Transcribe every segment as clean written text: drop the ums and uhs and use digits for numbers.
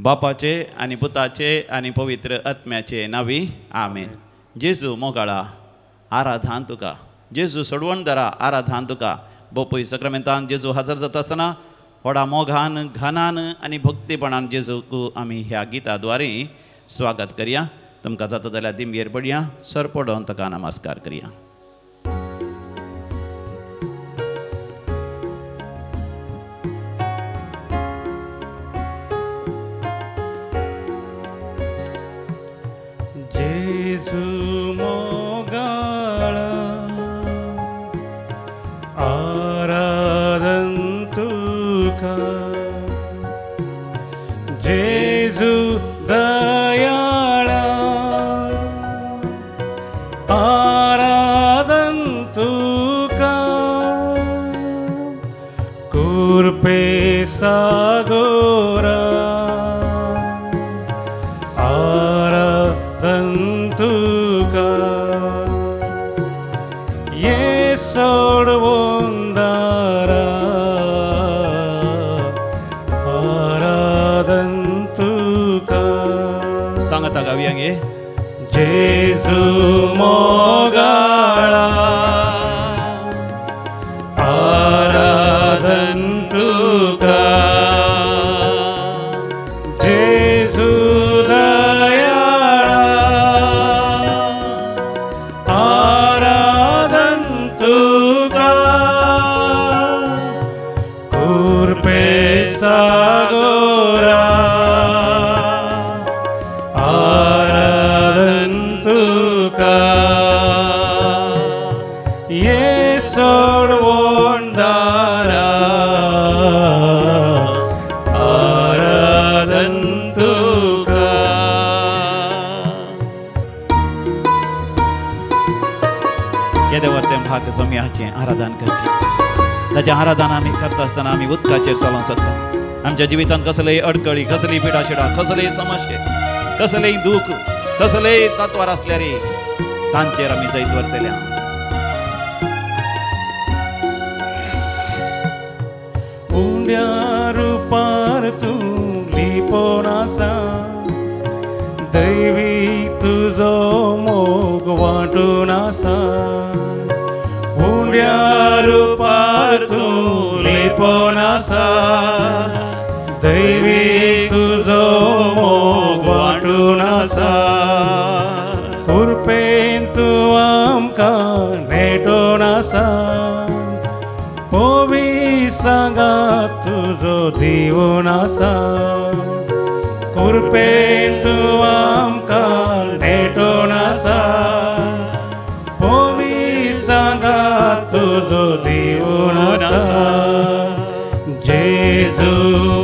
बापाचे आनी पुताचे आनी पवित्र आत्म्याचे नावी आमेन. जेजू मोगाळा आराधान तुका, जेजू सोडवणदारा आराधान तुका. बोपूय सक्रमेंतान जेजू हजर जाता आसतना व्हडा मोगान घानान आनी भक्तीपणान जेजूक आमी ह्या गिता द्वारे स्वागत करया. तुमकां जाता जाल्यार दिमगेर पडया, सर पडोवन ताका नमस्कार करया. जेजू मोगाळा आराधन तुका, जेजू दयाळा आराधन तुका, कुर्पे सागोरा आराधन तुका, ये सोडवंदारा आराधन तुका. सांगता गावया गे. जेजू मोगाळा आराधन तुका, जेजू दयाळा आराधन तुका, कुर्पे सागोरा आराधन तुका, ये सोडवणदारा आराधन तुका. केदें व्हर तें भाग सोम्याचें आराधन करचें. ताचें आराधन आमी करता आसतना आमी उदकाचेर चलोवंक शकता. आमच्या जिवितांत कसलेय अडकळी, कसलीय पिडाशिडा, कसलेय समस्ये, कसलेय दूख, कसलेय तत्वार आसल्यार तांचेर आमी जैत व्हरतले. उंड्या रुपार तूं लिपोन आसा, दैवी तुजो मोग वांटून आसा. उंड्या रुपार तूं लिपोन आसा, दैवी तुजो मोग वांटून आसा. कुर्पेन तूं आमकां नेटोन आसा, पोवी सांगात तुजो दिवन आसा. कुर्पेन तूं आमकां नेटोन आसा, पोवी सांगात तुजो दिवन आसा. जेजू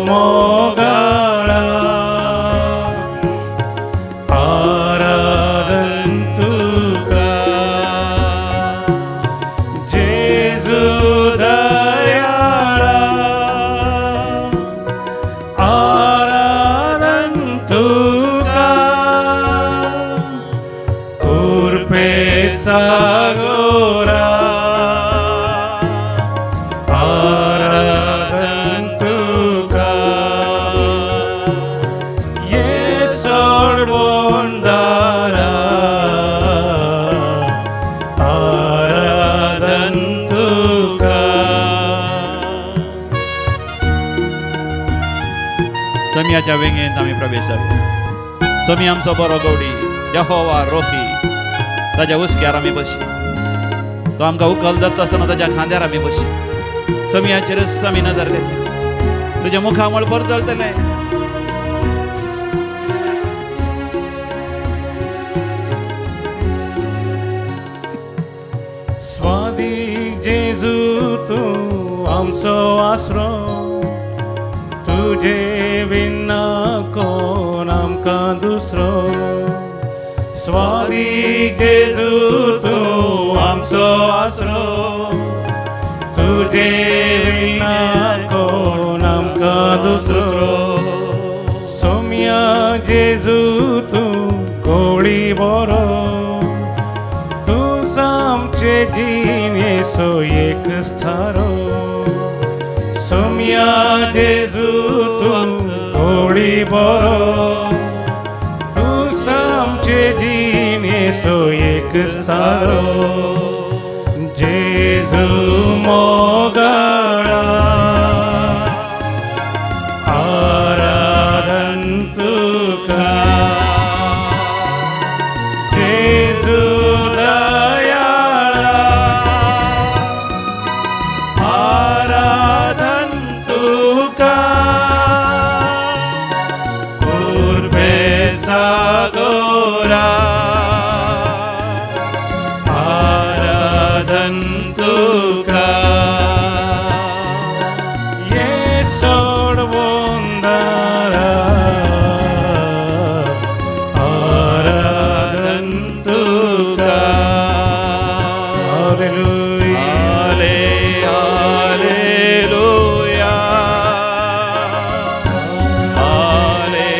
मोगाळा आराधन तुका, जेजू दयाळा आराधन तुका, कुर्पे सागोरा आराधन तुका, ये सोडवणदारा आराधन तुका. समियाच्या वेंगेंत आमी प्रवेश जावया. समी आमचो बरो गवडी, यहोवा रोही, ताज्या हुस्क्यार आमी बशी. तो आमकां उखल धरता आसतना ताज्या खांद्यार आमी बशी. समियाचेरच आमी नदर घेतली, तुज्या मुखामळ परजळटलें. स्वादी जेजू तूं आमचो आसरो, तुजे विना कोण आमकां दुसरो. स्वादी जेजू तूं आमचो आसरो, तुजे विना कोण आमकां दुसरो. सोम्या जेजू तूं गोळी बरो, तूं आमचे जिणेचो एक स्थारो. सोम्या जेजू तूं गोळी बरो, क्रिस्तारो जेजू मोगाळा आराधन तुका जेजू दयाळा आराधन तुका कुर्बे सागोरा आराधन तुका ये सोडवंदारा आराधन तुका hallelujah hallelujah hallelujah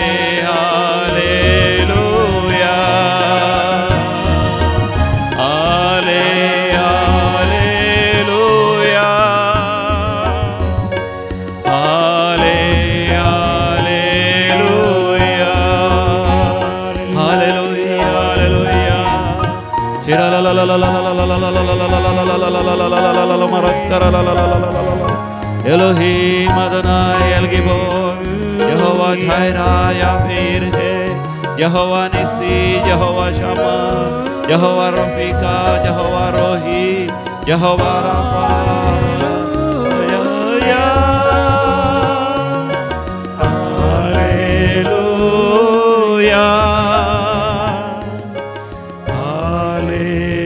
hallelujah hallelujah hallelujah hallelujah Elohim Adonai El Gibor Jehovah Jireh Yahweh है Jehovah Nissi Jehovah Shammah Jehovah Rafika Jehovah Rohi Jehovah Rapha Hallelujah Hallelujah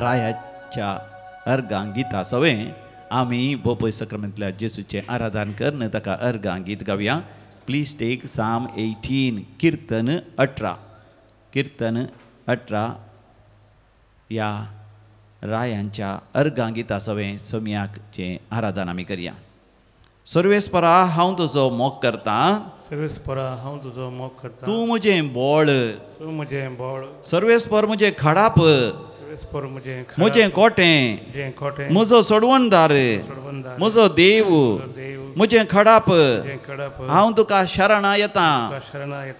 रायाच्या अर्गां गीता सवें आमी बोपय सक्रमेंतल्या जेसूचें आराधन करन ताका अर्गां गीत गावया. प्लीज टेक साम 18 कीर्तन 18 कीर्तन 18 ह्या रायांच्या अर्गां गीता सवें सोम्याचें आराधन आमी करया. सर्वेस्परा हांव तुजो मोग करता सर्वेस्परा हांव तुजो मोग करता तूं म्हजें बोळ तूं म्हजें बोळ सर्वेस्पर म्हजें खडाप सर्वेस्पर म्हजें म्हजें कोटें म्हजें कोटें म्हजो सोडवणदार म्हजो देव म्हजें खडाप हांव तुका शरणा येता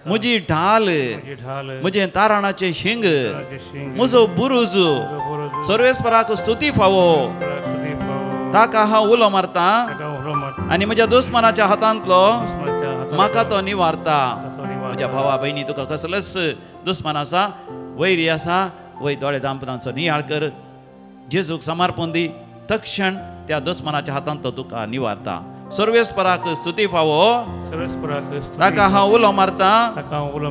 म्हजी ढाल म्हजें तारणाचें शिंग म्हजो बुरुज सर्वेस्पराक स्तुती फावो ताका हांव उलो मारता आनी म्हज्या दुस्मानाच्या हातांतलो म्हाका तो निवारता. म्हज्या भावा भयणी तुका कसलोच दुस्मान आसा वैरी आसा वय दोळे जांपतांचो नियाळ कर जेजूक समर्पण दी तक्षण त्या दुस्मानाच्या हातांत तो तुका निवारता. सर्वेस्पराक स्तुती फावो ताका हांव उलो मारता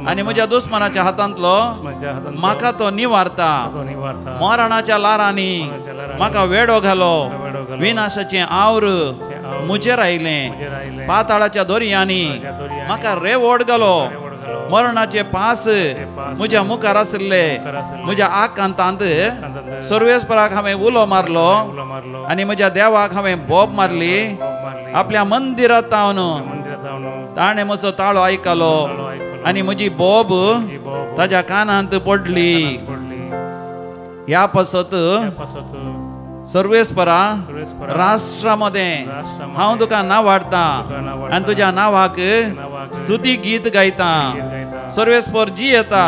आनी म्हज्या दुस्मानाच्या हातांतलो म्हाका तो निवारता. मरणाच्या लारांनी म्हाका वेडो घालो विनाशाचें आवर म्हजेर आयलें पाताळाच्या दोरयांनी म्हाका रेवोड घालो मरणाचे पास म्हज्या मुखार आशिल्ले म्हज्या आकांतांत सर्वेस्पराक हांवें उलो मारलो आनी म्हज्या देवाक हांवें बोब मारली. आपल्या मंदिरांत ताणें म्हजो ताळो आयकलो आनी म्हजी बोब ताज्या कानांत पडली. ह्या पासत सर्वेस्परा राष्ट्रा मदें हांव तुका नांवाडटा आनी तुज्या नांवाक स्तुती गीत गायता. सर्वेस्पर जी येता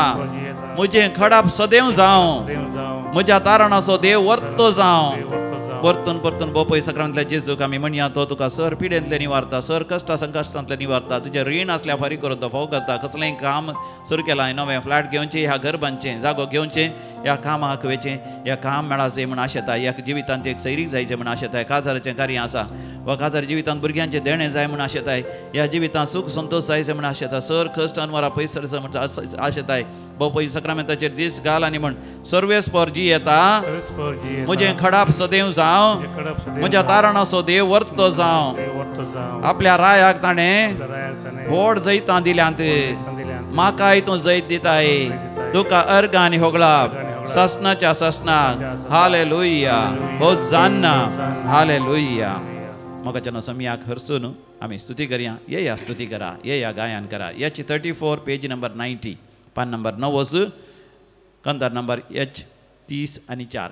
म्हजें खडाप सदैव जावं म्हज्या तारणाचो देव वर्तो जावं. परतून परतून बोपय सक्रांतल्या जेजूक आमी म्हणया तो तुका सर पिडेंतले निवारता सर कश्टा संकश्टांतले निवारता. तुजें रीण आसल्यार फारीक करून तो फोव करता. कसलेंय काम सुरू केलां नवें फ्लॅट घेवचें ह्या घर बांदचें जागो घेवचें ह्या कामाक वयचें ह्या काम मेळाचें म्हूण आशेता ह्या जिवितांत एक सैरीक जायचें म्हूण आशेताय काजाराचें कार्य आसा वा काजार जिवितांत भुरग्यांचें देणें जाय म्हूण आशेताय ह्या जिवितांत सूख संतोश जायचें म्हूण आशेता सर कश्ट अनवरा पयस सरचो म्हूण आशेताय बोपय सक्रामेंताचेर दीस घाल आनी म्हण सर्वेस्पर जी येता म्हजें खडाप सदैव जावं म्हज्या तारणाचो देव वर्तो जावं. आपल्या रायाक ताणें व्हड जैतां दिल्यांत म्हाकाय तूं जैत दिताय तुका अर्गां आनी होगळाप ससनाच्या ससनाक. Hallelujah होजान्ना hallelujah. मोगाच्या सम्याक हरसून आमी स्तुती करया. येया स्तुती करा येया गायन करा. याची 34 पेज नंबर 90 पान नंबर 9 कंदार नंबर एच 30 आणि 4.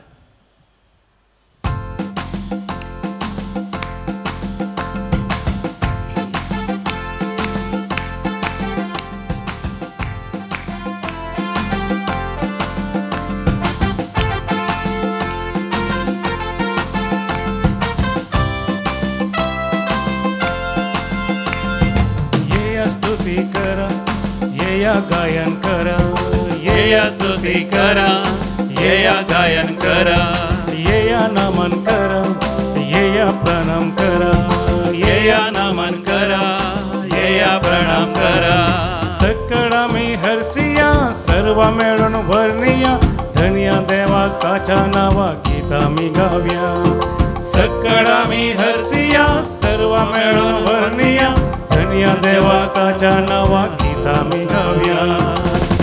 येया गायन करा, येया स्तुती करा, येया गायन करा, येया नमन करा, येया प्रणाम करा, येया नमन करा, येया प्रणाम करा। सकळा मी हरसिया, सर्व मेळून वर्णिया, धन्या देवा ताच्या नावा गीता मी गाव्या। सकळा मी हरसिया, सर्व मेळून वर्णिया, धन्या देवा ताच्या नावा गीता मी गाव्या।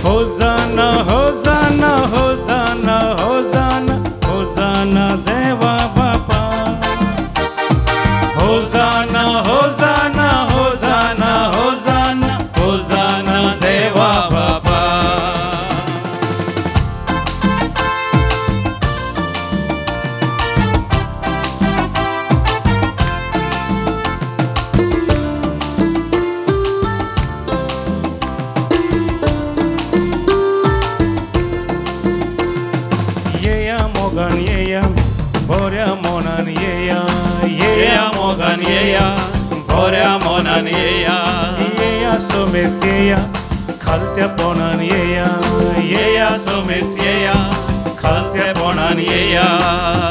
होजाना होजाना होजाना होजाना होजाना देवा बापा, होजाना होजाना होजाना होजाना होजाना देवा बापा। येया मोगान येया, बोऱ्या मोनान येया, येया मोगान येया, बोऱ्या मोनान येया, येया सोमेस येया, खालत्या पोणान येया, येया सोमेस येया, खालत्या पोणान येया।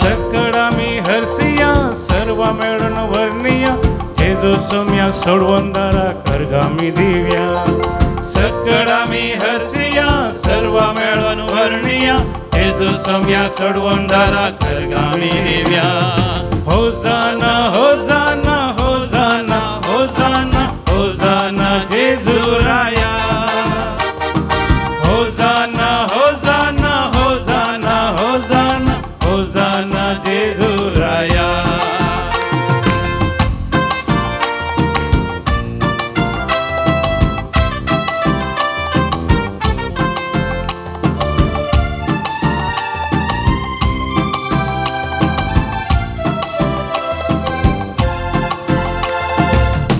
सकळा मी हरसिया, सर्व मेळून वर्णिया, जेजू सोम्याक सोडवून दारा करगामी दिव्या। सकळा मी हरसिया, सर्व मेळून वर्णिया, जेजू सोम्याक सोडवून दारा करगामी दिव्या। होजाना होजाना होजाना होजाना होजाना जेजू राया, होजाना होजाना होजाना होजाना होजाना जेजू राया।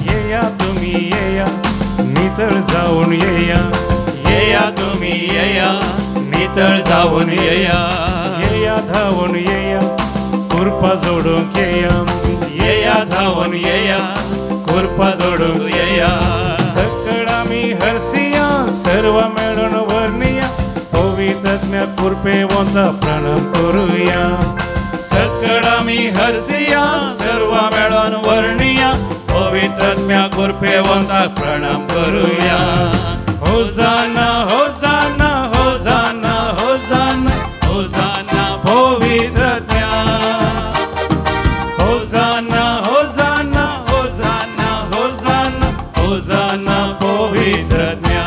येया तुम्ही येया, नितळ जाऊन येया, येया तुम्ही येया, नितळ जाऊन येया, येया धावून येया, कृपा जोडूंक येया, येया धावून येया, कृपा जोडूंक येया। सकळा मी हरसिया, सर्व मेळून वर्णिया, पवित्रत्म्या कृपेवंता प्रणाम करूया। सकळा मी हरसिया, सर्व मेळून वर्णिया, पवित्रत्म्या कृपेवंता प्रणाम करूया। होजाना होजाना होजाना होजाना होजाना पवित्रत्म्या, होजाना होजाना होजाना होजाना होजाना पवित्रत्म्या,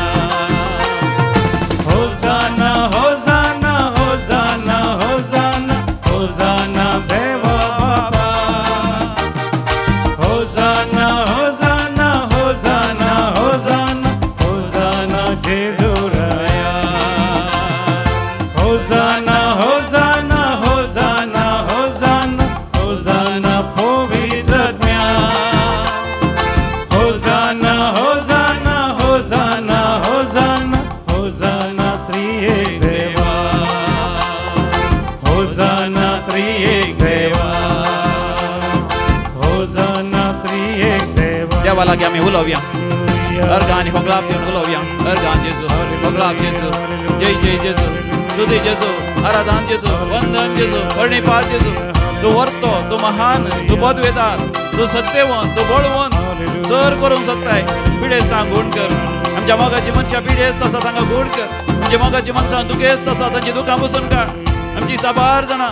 होजाना होजाना होजाना होजाना होजाना देवा बापा, होजाना होजाना होजाना होजाना होजाना जेजू राया, होजाना होजाना होजाना होजाना होजाना पवित्रत्म्या, होजाना होजाना होजाना होजाना होजाना त्रिएक देवा, होजाना त्रिएक देवा, होजाना त्रिएक देवा। देवा लागीं आमी उलोवया, अर्गां आनी होगलाप दिवन उलोवया। अर्गां जेजू, होगलाप जेजू, जय जय जेजू, स्तुती जेजू, आराधन जेजू, वंदन जेजू, वर्णिपात जेजू। तूं वर्तो, तूं महान, तूं पदवेदार, तूं सत्यवंत, तूं बळवंत, सर करूंक शकताय। पिडेस्तांक गूण कर, आमच्या मोगाची मनशां पिडेस्त आसा तांकां गूण कर, आमच्या मोगाची मनशां दुखेस्त आसा तांची दुखां पुसून काड। आमची साबार जाणां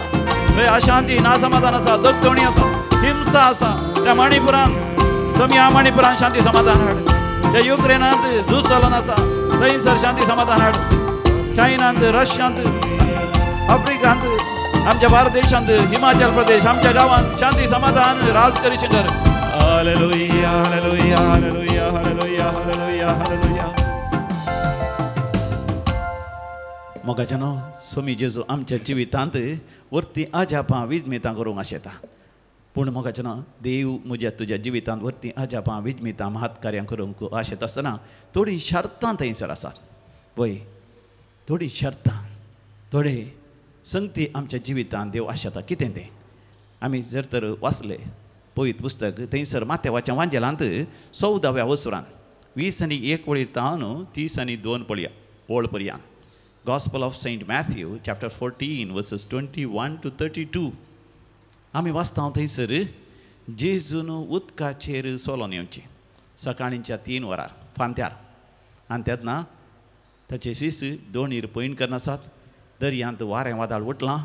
थंय अशांती नासमाधान आसा, दगदोणी आसा, हिंसा आसा, त्या मणिपुरांत समिया मणिपुरांत शांती समाधान हाड। त्या युक्रेनांत झूज चलून आसा थंयसर शांती समाधान हाड। चायनांत, रशियांत, आफ्रिकांत, आमच्या भारत देशांत, हिमाचल प्रदेश, आमच्या गांवांत शांती समाधान राज करीचें कर। Hallelujah hallelujah hallelujah hallelujah hallelujah hallelujah. मोगाच्यानो स्वामी जेजू आमच्या जिवितांत वरती अजापां विजमितां करूंक आशेता, पूण मोगाच्यानो देव म्हज्या तुज्या जिवितांत वरती अजापां विजमितां महत्कार्यां करूंक आशेता आसतना थोडीं शर्तां थंयसर आसात। वय थोडीं शर्तां, थोडे संगती आमच्या जिवितांत देव आशेता। कितें तें आमी जर तर वाचलें पवित्र पुस्तक थंयसर माथ्यावाच्या वांजेलांत 14व्या वसुरान 21 वळीर तावन 32 पळया ओळ पर्यंत. Gospel of Saint Matthew chapter 14 verses 21 to 32 आमी वाचता थंयसर जेजून उदकाचेर चलोन येवचें सकाळींच्या 3 वरार फांत्यार. आनी तेन्ना ताचे शीस दोणीर पयण करनासात, दर्यांत वारें वादळ उठलां,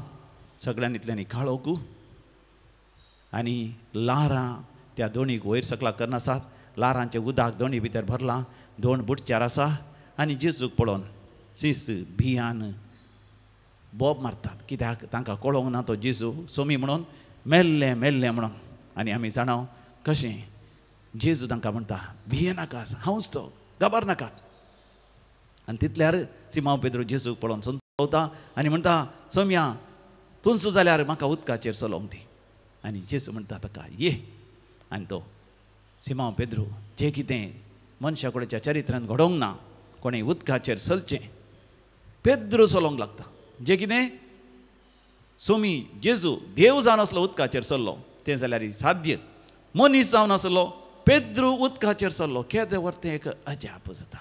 सगळ्यांनी इतल्यांनी काळोख आनी ल्हारां त्या दोणीक वयर सकला करनासात, ल्हारांचें उदक दोणी भितर भरलां, दोण बुडच्यार आसा. आनी जेजूक पळोवन शीस भियान बोब मारतात, कित्याक तांकां कळोंक ना तो जेजू सोमी म्हणून मेल्लें मेल्लें म्हणून. आनी आमी जाणा कशें जेजू तांकां म्हणटा भिये नाका, हांवच तो, घाबर नाकात. आनी तितल्यार सिमांव पेद्रू जेजूक पळोवन संतवता आनी म्हणटा सोमया तुमचो जाल्यार म्हाका उदकाचेर चलोवंक दी. आनी जेजू म्हणटा ताका ये. आनी तो सिमांव पेद्रू जें कितें मनशा कडेच्या चरित्रान घडोवंक ना, कोणें उदकाचेर चलचें, पेद्रू चलोवंक लागता. जें कितें सोमी जेजू देव जावन आसलो उदकाचेर चल्लो तें जाल्यार साध्य, मनीस जावन आसलो पेद्रू उदकाचेर चल्लो, केदें व्हर तें एक अजाप जाता.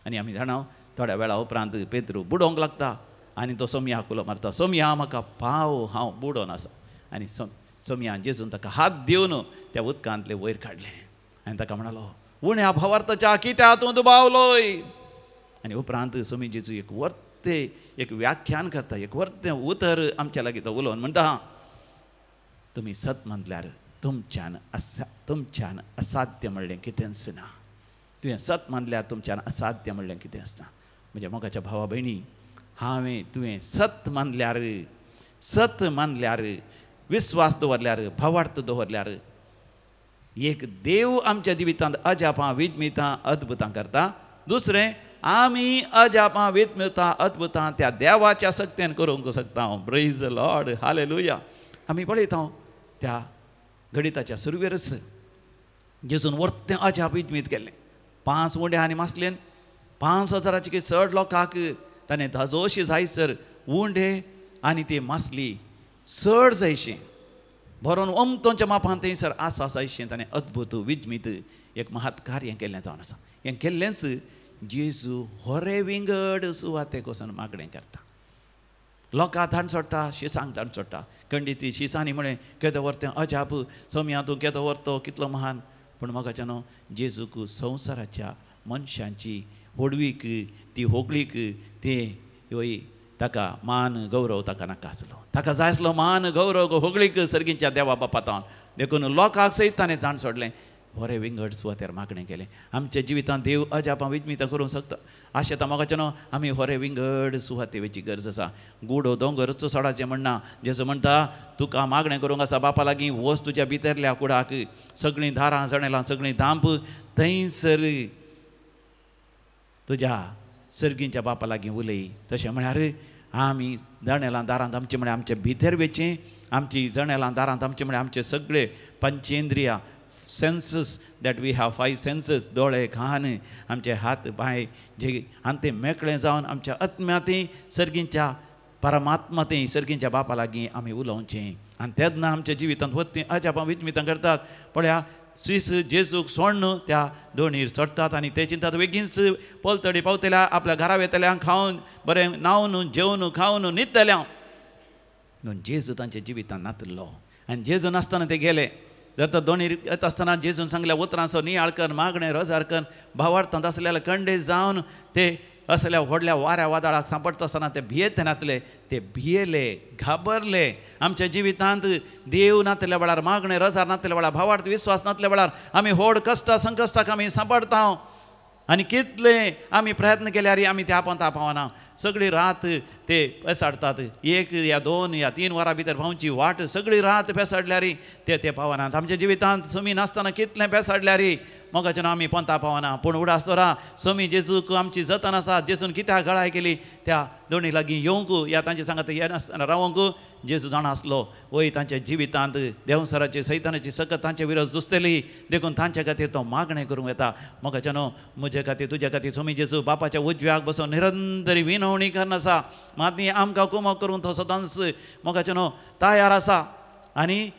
आनी आमी जाणा थोड्या वेळा उपरांत पेद्रू बुडोवंक लागता आनी तो सोमया उलो मारता, सोमया म्हाका पाव, हांव बुडोवन आसा. आनी सोमया जेजून ताका हात दिवन त्या उदकांतले वयर काडलें आनी ताका म्हणालो उण्या भावार्थाच्या कित्याक तूं दुबावलोय. आनी उपरांत सोमी जेजू एक वर्ते एक व्याख्यान करता, एक वर्तें उतर आमच्या लागीं तो उलोवन म्हणटा तुमी सत मानल्यार तुमच्यान तुमच्यान असाध्य म्हणलें कितेंच ना. तुवें सत मानल्यार तुमच्यान असाध्य म्हणलें कितेंच ना. म्हज्या मोगाच्या भावा भयणी, हांवें तुवें सत मानल्यार, सत मानल्यार, विस्वास दवरल्यार, भावार्थ दवरल्यार एक देव आमच्या जिवितांत अजापां विजमितां अद्भुतां करता. दुसरें आमी अजापां विजमितां अद्भुतां त्या देवाच्या सक्तेन करूंक शकता. Praise the Lord, hallelujah. आमी पळयता त्या गणिताच्या सुरवेरच जेजून वर्तें अजाप विजमीत केल्लें. 5 उंडे आनी मासलेन 5000 चड लोकांक ताणें धाजोशी जायसर उंडे आनी ती मासली चड जायशें भरोन अमतोंच्या मापान थंयसर आसा जायशें ताणें अद्भुत विजमीत एक महत् कार्य केल्लें जावन आसा. हें केल्लेंच जेजू होरे विंगड सुवातेक वचून मागणें करता, लोकां धाड सोडटा, शिसांक धाड सोडटा. खंडीती शिसांनी म्हळें केदो व्हर तें अजाप सोमया तूं केदो व्हर तो कितलो महान. पूण मोगाच्यानो जेजूक संवसाराच्या मनशांची व्हडवीक ती होगळीक ते होय ताका मान गौरव ताका नाका आसलो. ताका जाय आसलो मान गौरव होगळीक सर्गीच्या देवा बापातान. देखून लोकांक सयत ताणें जाण सोडलें, बरें विंगड सुवातेर मागणें केलें. आमच्या जिवितांत देव अजापां विजमितां करूंक शकता. आशेता मोगाच्यानो आमी होरे विंगड सुवातेची गरज आसा. गुडो दोंगरच सोडाचें म्हणना. जेजू म्हणटा तुका मागणें करूंक आसा बापा लागीं, वच तुज्या भितरल्या कुडाक, सगळीं दारां जणेलां सगळीं धांप, थंयसर तुज्या सर्गींच्या बापा लागीं उलय. तशें म्हळ्यार आमी जणेलां दारांत आमचें म्हळ्यार आमचे भितर वेचें, आमची जणेलां दारांत आमचें म्हळ्यार आमचे सगळे पंचेंद्रिया senses that we have, 5 senses, दोळे, कान, आमचे हात पांय जे आनी ते मेकळे जावन आमच्या आत्म्याती सर्गींच्या परमात्माती सर्गींच्या बापा लागीं आमी उलोवचें. आनी तेन्ना आमच्या जिवितांत वत्तीं अजापां विजमितां करतात. पळया स्वीस जेजूक सोडून त्या दोणीर चडटात आनी ते चिंतात बेगीनच पलतडी पावतल्या, आपल्या घरा वेतल्या, खावन बरें न्हांवन जेवन खावन न्हिदतल्या. म्हणून जेजू तांच्या जिवितांत नातलो आनी जेजू नासतना ते गेले. जर तर दोणीर येता आसतना जेजून सांगल्या उतरांचो नियाळ कर, मागणें रोजार कर, भावार्थांत आसलेल्या कंडे जावन ते असल्या व्हडल्या वाऱ्या वादळाक सांपडटा आसतना ते भियेत नासले, ते भियेले, घाबरले. आमच्या जिवितांत देव नातल्या वेळार, मागणें रोजार नातल्या वेळार, भावार्थ विस्वास नातल्या वेळार आमी व्हड कश्टां संकश्टाक आमी सांपडटा. आनी कितले आमी प्रयत्न केल्यार आमी त्या पंथा पावना. सगळी रात ते पेसाडटात, 1 या 2 या 3 वरां भितर पावची वाट सगळी रात पेसाडल्यार ते ते पावनात. आमच्या जिवितांत समी नासतना कितलें पेसाडल्यार मोगाच्यान आमी पंथा पावना. पूण उडास दवरा समी जेजूक आमची जतन आसा. जेजून कित्याक गळाय केली त्या दोणी लागीं येवंक या तांचे सांगात येनासतना रावंक. जेजू जाणा आसलो वय तांच्या जिवितांत देवसराची सैतानाची सकत तांचे विरोध झुजतली, देखून तांच्या खातीर तो मागणें करूंक येता. मोगाच्यानो म्हजे खातीर तुज्या खातीर सोमी जेजू बापाच्या उजव्याक बसून निरंतरी विनवणी करनासा. मात आमकां कुमक करूंक तो सदांच मोगाच्यानो तयार आसा. आनी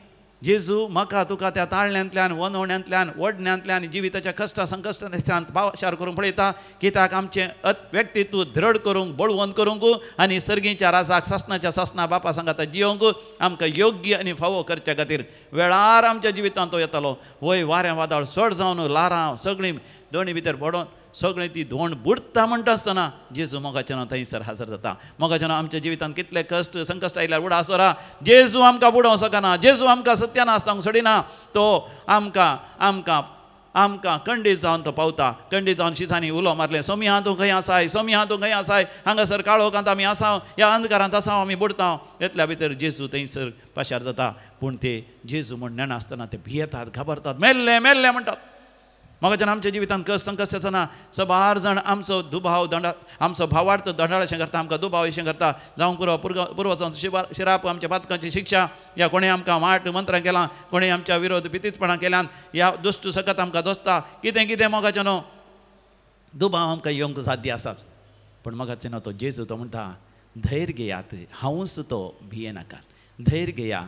जेजू म्हाका तुका त्या ताळण्यांतल्यान वनवण्यांतल्यान वडण्यांतल्यान जिविताच्या कश्टा संकश्टांतल्यान पाशार करूंक पळयता कित्याक आमचें व्यक्तित्व दृढ करूंक बळवंत करूंक आनी सर्गीच्या राजाक सासणाच्या सासणा बापा सांगाता जियोंक आमकां योग्य आनी फावो करच्या खातीर वेळार आमच्या जिवितांत तो येतालो. वय वारें वादळ चड जावन ल्हारां सगळीं दोणी भितर पडोन सगळें ती धोंड बुडटा म्हणटा आसतना जेजू मोगाच्यान थंयसर हजर जाता. मोगाच्यान आमच्या जिवितांत कितले कश्ट संकश्ट आयल्यार उडा आसोरा जेजू आमकां बुडोवंक शकना, जेजू आमकां सत्यानाश जावंक सोडिना. तो आमकां आमकां आमकां कंडीज जावन तो पावता. कंडीज जावन शितांनी उलो मारलें, सोमी हा तूं खंय आसाय, सोमी हा तूं खंय आसाय, हांगासर काळोखांत आमी आसा, ह्या अंधकारांत आसा, आमी बुडता. इतल्या भितर जेजू थंयसर पाशार जाता. पूण ते जेजू म्हण नेणासतना ते भियेतात, घाबरतात, मेल्ले मेल्ले म्हणटात. मोगाच्यान आमच्या जिवितांत कस संकश्ट आसतना सबार जाण आमचो दुबाव दंडा आमचो भावार्थ दंडाळ अशें करता, आमकां दुबाव अशें करता, जावं पुरो पुर्वजांचो शिराप आमच्या पातकांची शिक्षा, या कोणें आमकां वाट मंत्रां केलां, कोणें आमच्या विरोध पितीचपणां केल्यान, ह्या दुश्ट सकत आमकां दोसता, कितें कितें मोगाच्यान दुबाव आमकां येवंक साध्य आसात. पूण मोगाच्यान तो जेजू तो म्हणटा, धैर्य घेयात, हांवूच तो, भियेनाकात. धैर्य घेया,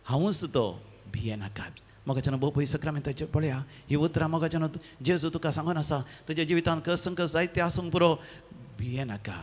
हांवूच तो, भियेनाकात. मोगाच्यान भोव सक्रामेंताचेर पळया ही उतरां मोगाच्यान जेजू तुका सांगून आसा, तुज्या जिवितांत कस संकश्ट जायते आसूंक पुरो, भियेनाका,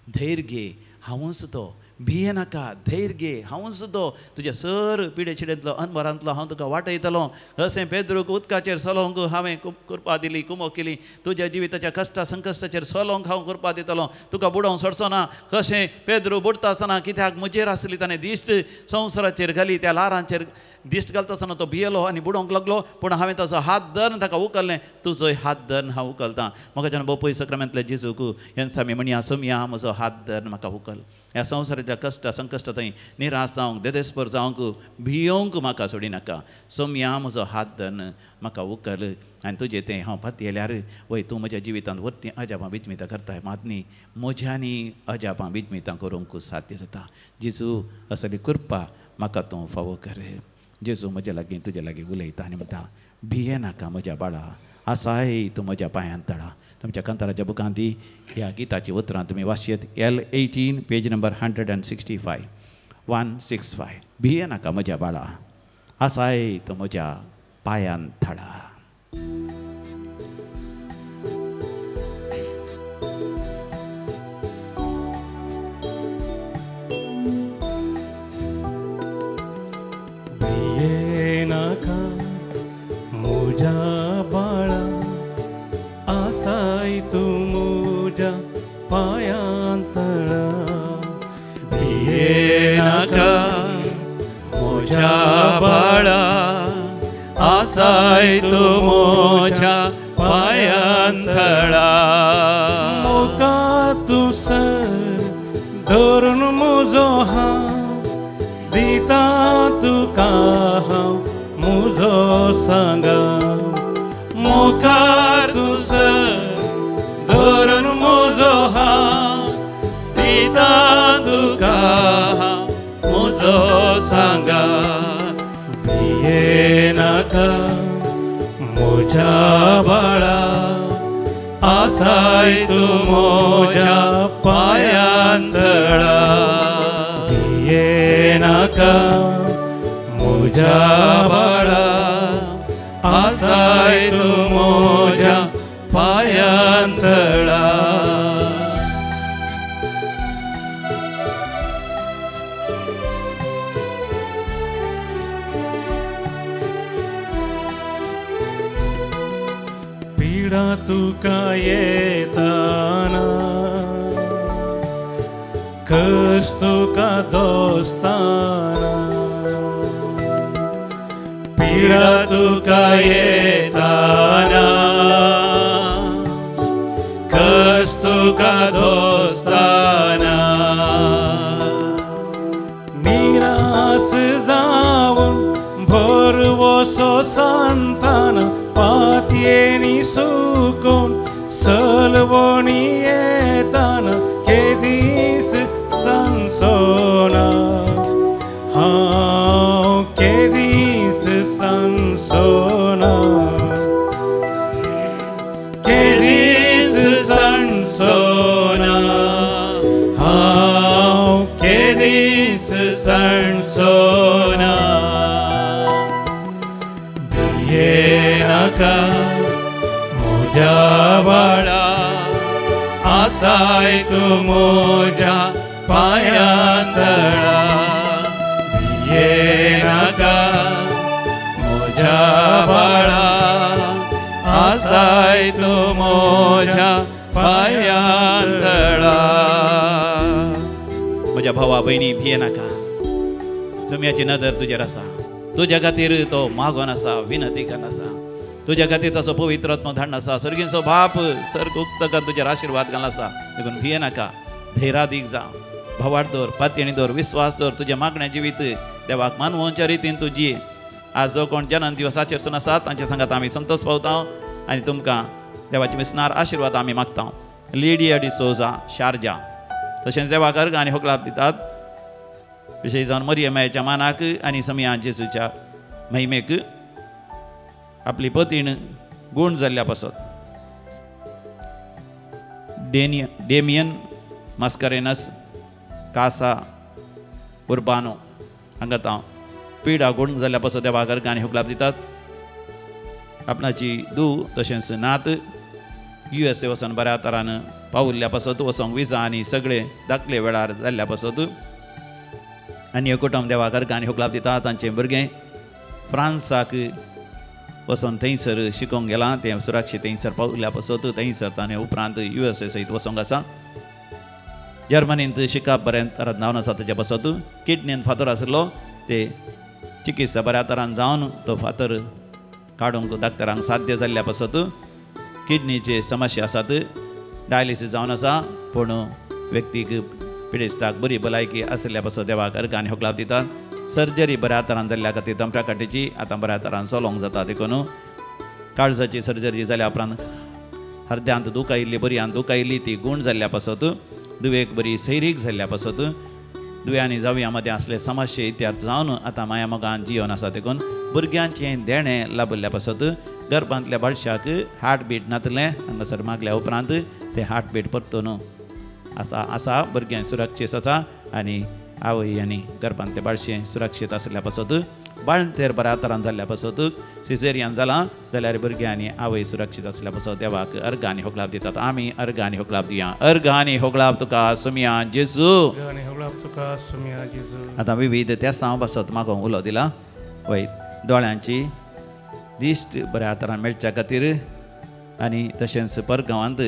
धैर्य घे, हांवूच तो, भियेनाका, धैर्य घे, हांवूच तो, तुज्या सर पिडे चिडेंतलो अनभरांतलो हांव तुका वाटयतलो. अशें पेद्रूक उदकाचेर चलोवंक हांवें कृपा दिली, कुमोक केली, तुज्या जिविताच्या कश्टा संकश्टाचेर चलोवंक हांव कृपा दितलो, तुका बुडोवंक सोडचो ना. कशें पेद्रू बुडटा आसतना कित्याक म्हजेर आसली ताणें दिश्ट संवसाराचेर घाली, त्या ल्हारांचेर दिश्ट घालता आसतना तो भियेलो आनी बुडोवंक लागलो, पूण हांवें ताचो हात धरून ताका उखल्लें, तुजोय हात धरून हांव उखलतां. म्हाका बोपय सक्रामेंतले जेजूक हेंच आमी म्हणया, सोमया म्हजो हात धरून म्हाका उखल, ह्या संवसाराच्या कश्ट संकश्ट थंय निराश जावंक देदेस्पर जावंक भियोवंक म्हाका सोडिनाका, सोमया म्हजो हात धरून म्हाका उखल आनी तुजें तें हांव पातयेल्यार वय तूं म्हज्या जिवितांत वरतीं अजापां बिजमितां करताय, मातनी म्हज्यांनी अजापां बिजमितां करूंक साध्य जाता. जेजू असली कृपा म्हाका तूं फावो कर. जेजू म्हज्या लागीं तुज्या लागीं उलयता आनी म्हणटा, भियेनाका म्हज्या बाळा, आसाय तूं म्हज्या पांयांत तळा. तुमच्या कांताराच्या बुकांत ती ह्या गिताची उतरां तुमी वाचयत, L18 page number 165 165. भियेनाका म्हज्या बाळा, आसाय तूं म्हज्या पांयांत थळा. भियेनाका म्हज्या बाळा, आसाय तूं म्हज्या पांयांत तळा. भियेनाका म्हज्या बाळा, आसाय तूं म्हज्या पांयांत तळा. मोका तूं सर धरून म्हजो हात दिता तुका हांव म्हजो सांगा. मुखार तूं सर धरून म्हजो हात दिता तुका हांव म्हजो सांगा. भियेनाका म्हज्या बाळा, आसाय तूं म्हज्या पांयांत तळा. भियेनाका म्हज्या बाळा, आसाय तूं म्हज्या पांयांत तळा. पिडा तुका येताना, कश्ट तुका दोस्ताना, पिडा तुका येताना, कश्ट तुका दोस्ताना, निराश जावन भरवसो सांताना, पातयेनी सुकून सलवणी येताना, केदीस सांसोना, हांव केदीस सांसोना, केदीस सांसोना, हांव केदीस सांसोना. भियेनाका म्हज्या बाळा आसाय तूं म्हज्या पांयां तळा भियेनाका म्हज्या बाळा आसाय तूं म्हज्या पांयां तळा. म्हज्या भावा भयणी भियेनाका, सम्याची नदर तुजेर आसा, तुज्या खातीर तो मागोन आसा, विनती करून आसा, तुज्या खातीर ताचो पवित्र आत्मो धाडून आसा. सर्गींचो बाप सर्ग उक्तकान तुजेर आशिर्वाद घालून आसा. देखून भियेनाका, धैर्यादीक जा, भावार्थ दवर, पातयेणी दवर, विस्वास दवर, तुजें मागणें जिवीत देवाक मानवोच्या रितीन तुजी. आज जो कोण जनन दिवसाचेर सून आसा तांचे सांगात आमी संतोष पावता आनी तुमकां देवाचे मिसनार आशिर्वाद आमी मागता. लिडिया डिसोजा शारजा तशेंच देवाक अर्घ आनी होकलाप दितात विशेश जावन मरियमायच्या मानाक आनी समिया जेजूच्या महिमेक आपली पतीण गूण जाल्ल्या पासत. डेमियन मास्करेनस कासा उर्बानो हांगा हांव पिडा गूण जाल्ल्या पासत देवाक अर्घ आनी होकलाप दितात. आपणाची दू तशेंच नात यू एस ए वचून बऱ्या तरान पावुल्ल्या पासत वचोंक विजा आनी सगळे दाखले वेळार जाल्ल्या पासत. आनी कुटुंब देवाक अर्घ आनी होकलाप दिता. तांचें भुरगें फ्रांसाक वचोन थंयसर शिकोवंक गेलां, तें सुरक्षीत थंयसर पावल्या पासत थंयसर ताणें उपरांत यू एस ए सयत वचोंक आसा. जर्मनींत शिकप बरें तरान जावन आसा ताच्या पासत. किडनीन फातर आशिल्लो ते चिकित्सा बऱ्या तरान जावन तो फातर काडूंक डॉक्टरांक साध्य जाल्ल्या पासत. किडनीचे समस्या आसात, डायलिसीस जावन आसा, पूण व्यक्तीक पिडेस्ताक बरी भलायकी आशिल्ल्या पासत देवाक अर्घ आनी होकलाप दितात. सर्जरी बऱ्या तरान जाल्ल्या खातीर तंप्या काटीची आतां बऱ्या तरान चलोवंक जाता. देखून काळजाची सर्जरी जाल्या उपरांत हर्द्यांत दूख आयिल्ली, बरयांत दूख आयिल्ली ती गूण जाल्ल्या पासत, दुवेक बरी सैरीक जाल्ल्या पासत, दुव्या आनी जावया मदें आसले समस्या इत्यार्थ जावन आतां माया मोगान जिवन आसा. देखून भुरग्यांचें देणें लाबिल्ल्या पासत गर्भांतल्या बाळशाक हार्टबीट नातलें हांगासर मागल्या उपरांत तें हार्टबीट परतून आसा आसा भुरगें सुरक्षीत आसा आनी आवय आनी गर्भांतलें बाळशें सुरक्षीत आशिल्ल्या पासत. बाळंतेर बऱ्या तरान जाल्ल्या पासत सिजेरियन जालां जाल्यार भुरगें आनी आवय सुरक्षीत आसल्या पासत देवाक अर्घ आनी होकलाप दितात. आमी अर्घ आनी होकलाप दिया. अर्घ आनी होकलाप तुका सुमिया जेजू. आतां विविध त्या सांव पासत मागोवंक उलो दिला वय दोळ्यांची दिश्ट बऱ्या तरान मेळच्या खातीर आनी तशेंच परगांवांत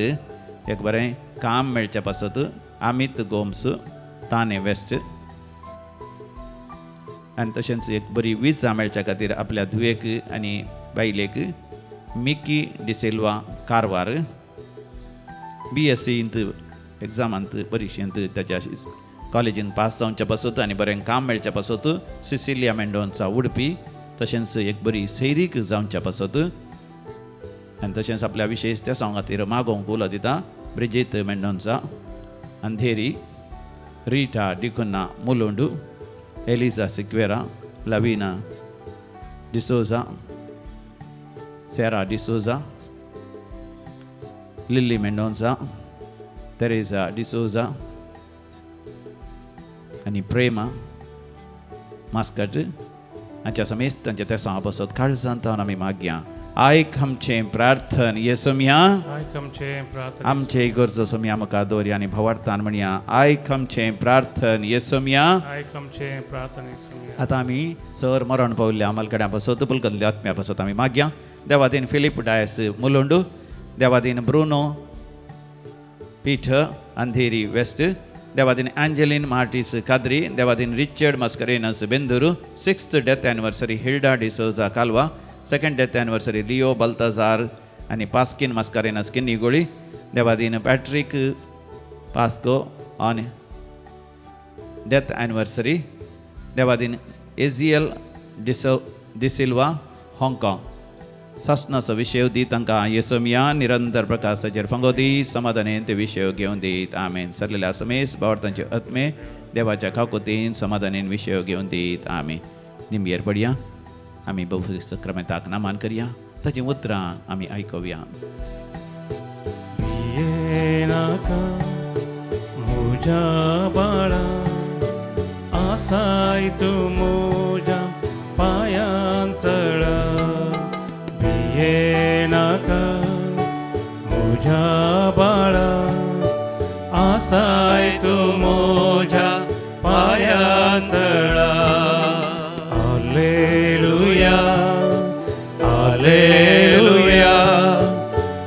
एक बरें काम मेळच्या पासत अमित गोम्स ताने वेस्ट आनी तशेंच एक बरी विजा मेळच्या खातीर आपल्या धुवेक आनी बायलेक मिकी डिसिल्वा कारवार बी एस सींत एग्जामांत परिक्षेंत ताच्या कॉलेजींत पास जावच्या पासत आनी बरें काम मेळच्या पासत सिसिलिया मेंडोन्सा उडपी तशेंच एक बरी सैरीक जावच्या पासत आनी तशेंच आपल्या विशेश त्या सांग खातीर मागोवंक उलो दिता ब्रिजीत मेंडोन्सा अंधेरी, रिटा डिकुन्ना मुलुंडू, एलिजा सिक्वेरा, लवीना डिसोजा, सेरा डिसोजा, लिल्ली मेंडोन्सा, तेरेजा डिसोजा आनी प्रेमा मास्कट हांच्या समेस्त तांच्या त्या सांगा पासत काळजांत आमी मागया. आयक आमचें प्रार्थन येसोमया, आमचे गरजो सोमया म्हाका दवरया आनी भवार्थान म्हणया. आयक आमचें प्रार्थन येसोमया. आतां आमी सर मरण पावल्ल्या अमलकड्या पासत पुलकल्ल्या आत्म्या पासत आमी मागया. देवादीन फिलीप डायस मुलुंडू, देवादीन ब्रुनो पीठ अंधेरी वेस्ट, देवादीन एंजेलिन मार्टिस काद्री, देवादीन Richard Mascarenhas Benduru, 6th death anniversary Hilda D'Souza Kalwa, 2nd death anniversary Leo Baltazar आनी पास्किन मास्करेनस किन्नीगोळी, देवादीन Patrick Pasco on death anniversary, देवादीन एजियल डिसिल्वा हाँगकाँग. सासणाचो विशय दी तांकां येसोमिया निरंतर प्रकाश ताचेर फांगो दी, समाधानेन ते विशय घेवन दीत. आमेन. सरलेल्या समेस बावडतांचे आत्मे देवाच्या खाकोतीन समाधानेन विशय घेवन दीत. आमेन. निमयेर पडया, आमी बहु सक्रमेंताक नामान करया, ताचीं उतरां आमी आयकुया. भियेनाका म्हज्या बाळा आसाय तूं म्हज्या पांयां तळा, Alleluia,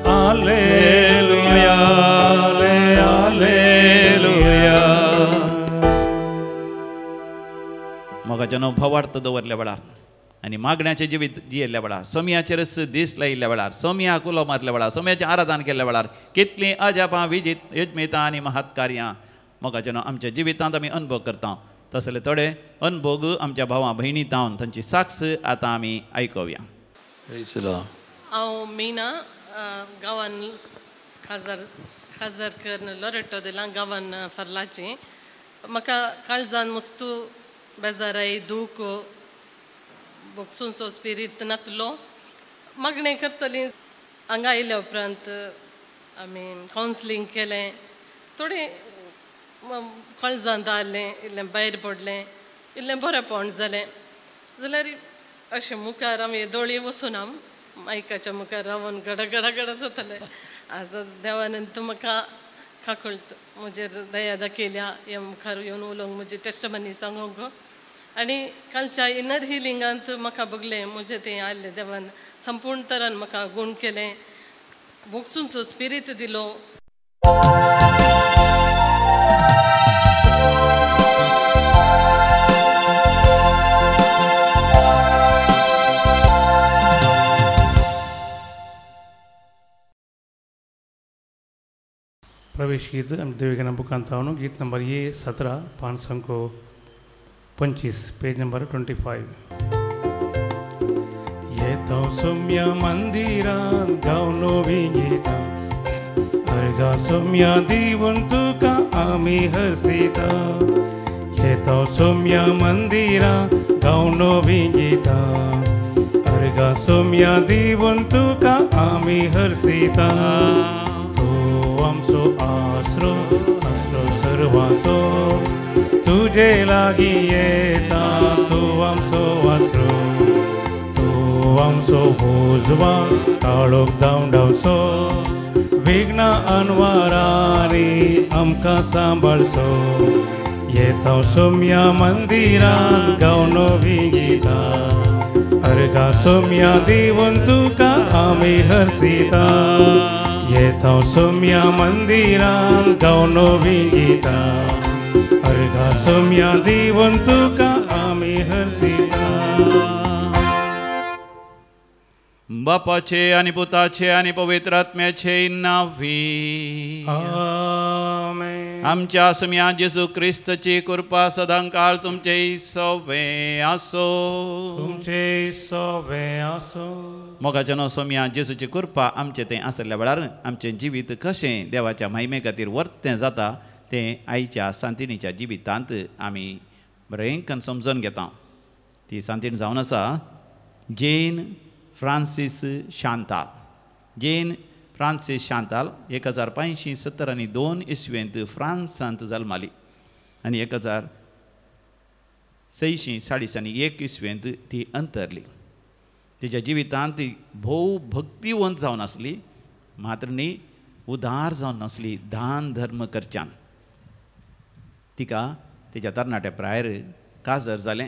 alleluia, alleluia. मोगाच्यानो भावार्थ दवरल्या वेळार आनी मागण्याचें जिवीत जियेल्ल्या वेळार, सोमयाचेरच दीस लायिल्ल्या वेळार, सोमयाक उलो मारल्या वेळार, सोमयाचें आराधन केल्ल्या वेळार कितलीं अजापां विजीत यजमेतां आनी महत्कार्यां मोगाच्यानो आमच्या जिवितांत आमी अनुभव करता. तसले थोडे अनुभोग आमच्या भावां भयणी तावन तांची साक्ष आतां आमी आयकुया. हांव मीना, गांवान खाजर खाजर करून लोरेटो दिला, गांवान फर्लाची. म्हाका काळजान मस्तू बेजाराय, दूख, बोगसूनसो स्पिरीत नातलो. मागणें करतली. हांगा आयल्या उपरांत आमी कावन्सिलींग केलें, थोडें काळजांत आयलें, इल्लें भायर पडलें, इल्लें बरेंपण जालें. जाल्यार अशें मुखार आमी दोळी वचून मायकाच्या मुखार रावन गडा गडा गडा जातालें. आतां देवान म्हाका काकूळट म्हजेर दया दाखयल्या, ह्या मुखार येवन उलोवंक, म्हजी टेस्टमनी सांगूंक. आनी कालच्या इनर हिलिंगांत म्हाका बगलें म्हजें तें आयलें, देवान संपूर्ण तरान म्हाका गूण केलें, भोगसूनसो स्पिरीत दिलो. प्रवेश गीत देविका बुकांत गीत नंबर ये 17 525 पेज नंबर 25. येतो सौम्य मंदिरात गावनो विंगीता, अर्घा सौम्य दिवन तुका आमी हसीता. येतो सौम्य मंदिरात गावनो विंगीता, अर्घा सौम्य दिवन तुका आमी हरसीता. तूं आमचो आसरो, आसरो सर्वांचो, तुजे लागीं येता. तूं आमचो आसरो, तूं आमचो उजवा, काळोख धांवडावचो, विघ्न अनवारांनी आमकां सांबाळचो. येता सौम्य मंदिरांत गावनो विंगीता, अर्घा सौम्य दिवन तुका आमी हरसीता. येता सौम्य मंदिरांत गावनो विंगीता, अर्घा सौम्य दिवन तुका आमी हरसीता. बापाचे आनी पुताचे आनी पवित्र आत्म्याचे नांवी आमेन. आमच्या सम्या जेजू क्रिस्तची कृपा सदांकाळ तुमचे सवे आसो, तुमचे सवे आसो. मोगाच्यानो सोम्या जेजूची कृपा आमचे तें आसल्या वेळार आमचें जिवीत कशें देवाच्या महिमे खातीर वर्तें जाता तें आयच्या सांतिणीच्या जिवितांत आमी बरें करून समजून घेता. ती सांतीण जावन आसा Jane Francis Chantal. Jane Francis Chantal 1572 इसवेंत फ्रांसांत जल्माली आनी 1641 इसवेंत ती अंतरली. तिच्या जिवितांत ती भोव भक्तिवंत जावन आसली, मात्र न्ही उदार जावन नासली दान धर्म करच्यान. तिका तिच्या तरणाट्या प्रायर काजर जालें.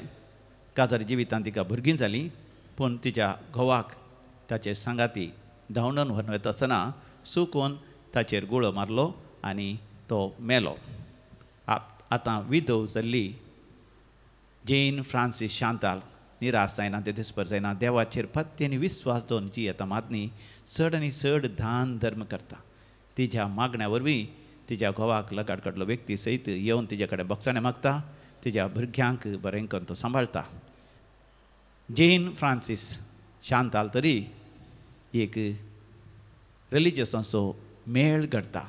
काजर जिवितांत तिका भुरगीं जालीं, पूण तिच्या घोवाक ताचे सांगाती धांवडून व्हरून वता आसतना सुकून ताचेर गुळो मारलो आनी तो मेलो. आतां विधव जाल्ली जेन फ्रांसीस शांताल निराश जायना, ते दिसपर जायना, देवाचेर पत्ते आनी विस्वास दवरून जियेता. मात न्ही चड आनी चड दान धर्म करता. तिच्या मागण्या वरवीं तिच्या घोवाक लगाड काडलो व्यक्ती सयत येवन तिच्या कडेन बक्षाणें मागता, तिच्या भुरग्यांक बरें करून तो सांबाळटा. जेन फ्रांसीस शांताल तरी एक रिलिजियसांचो मेळ घडटा,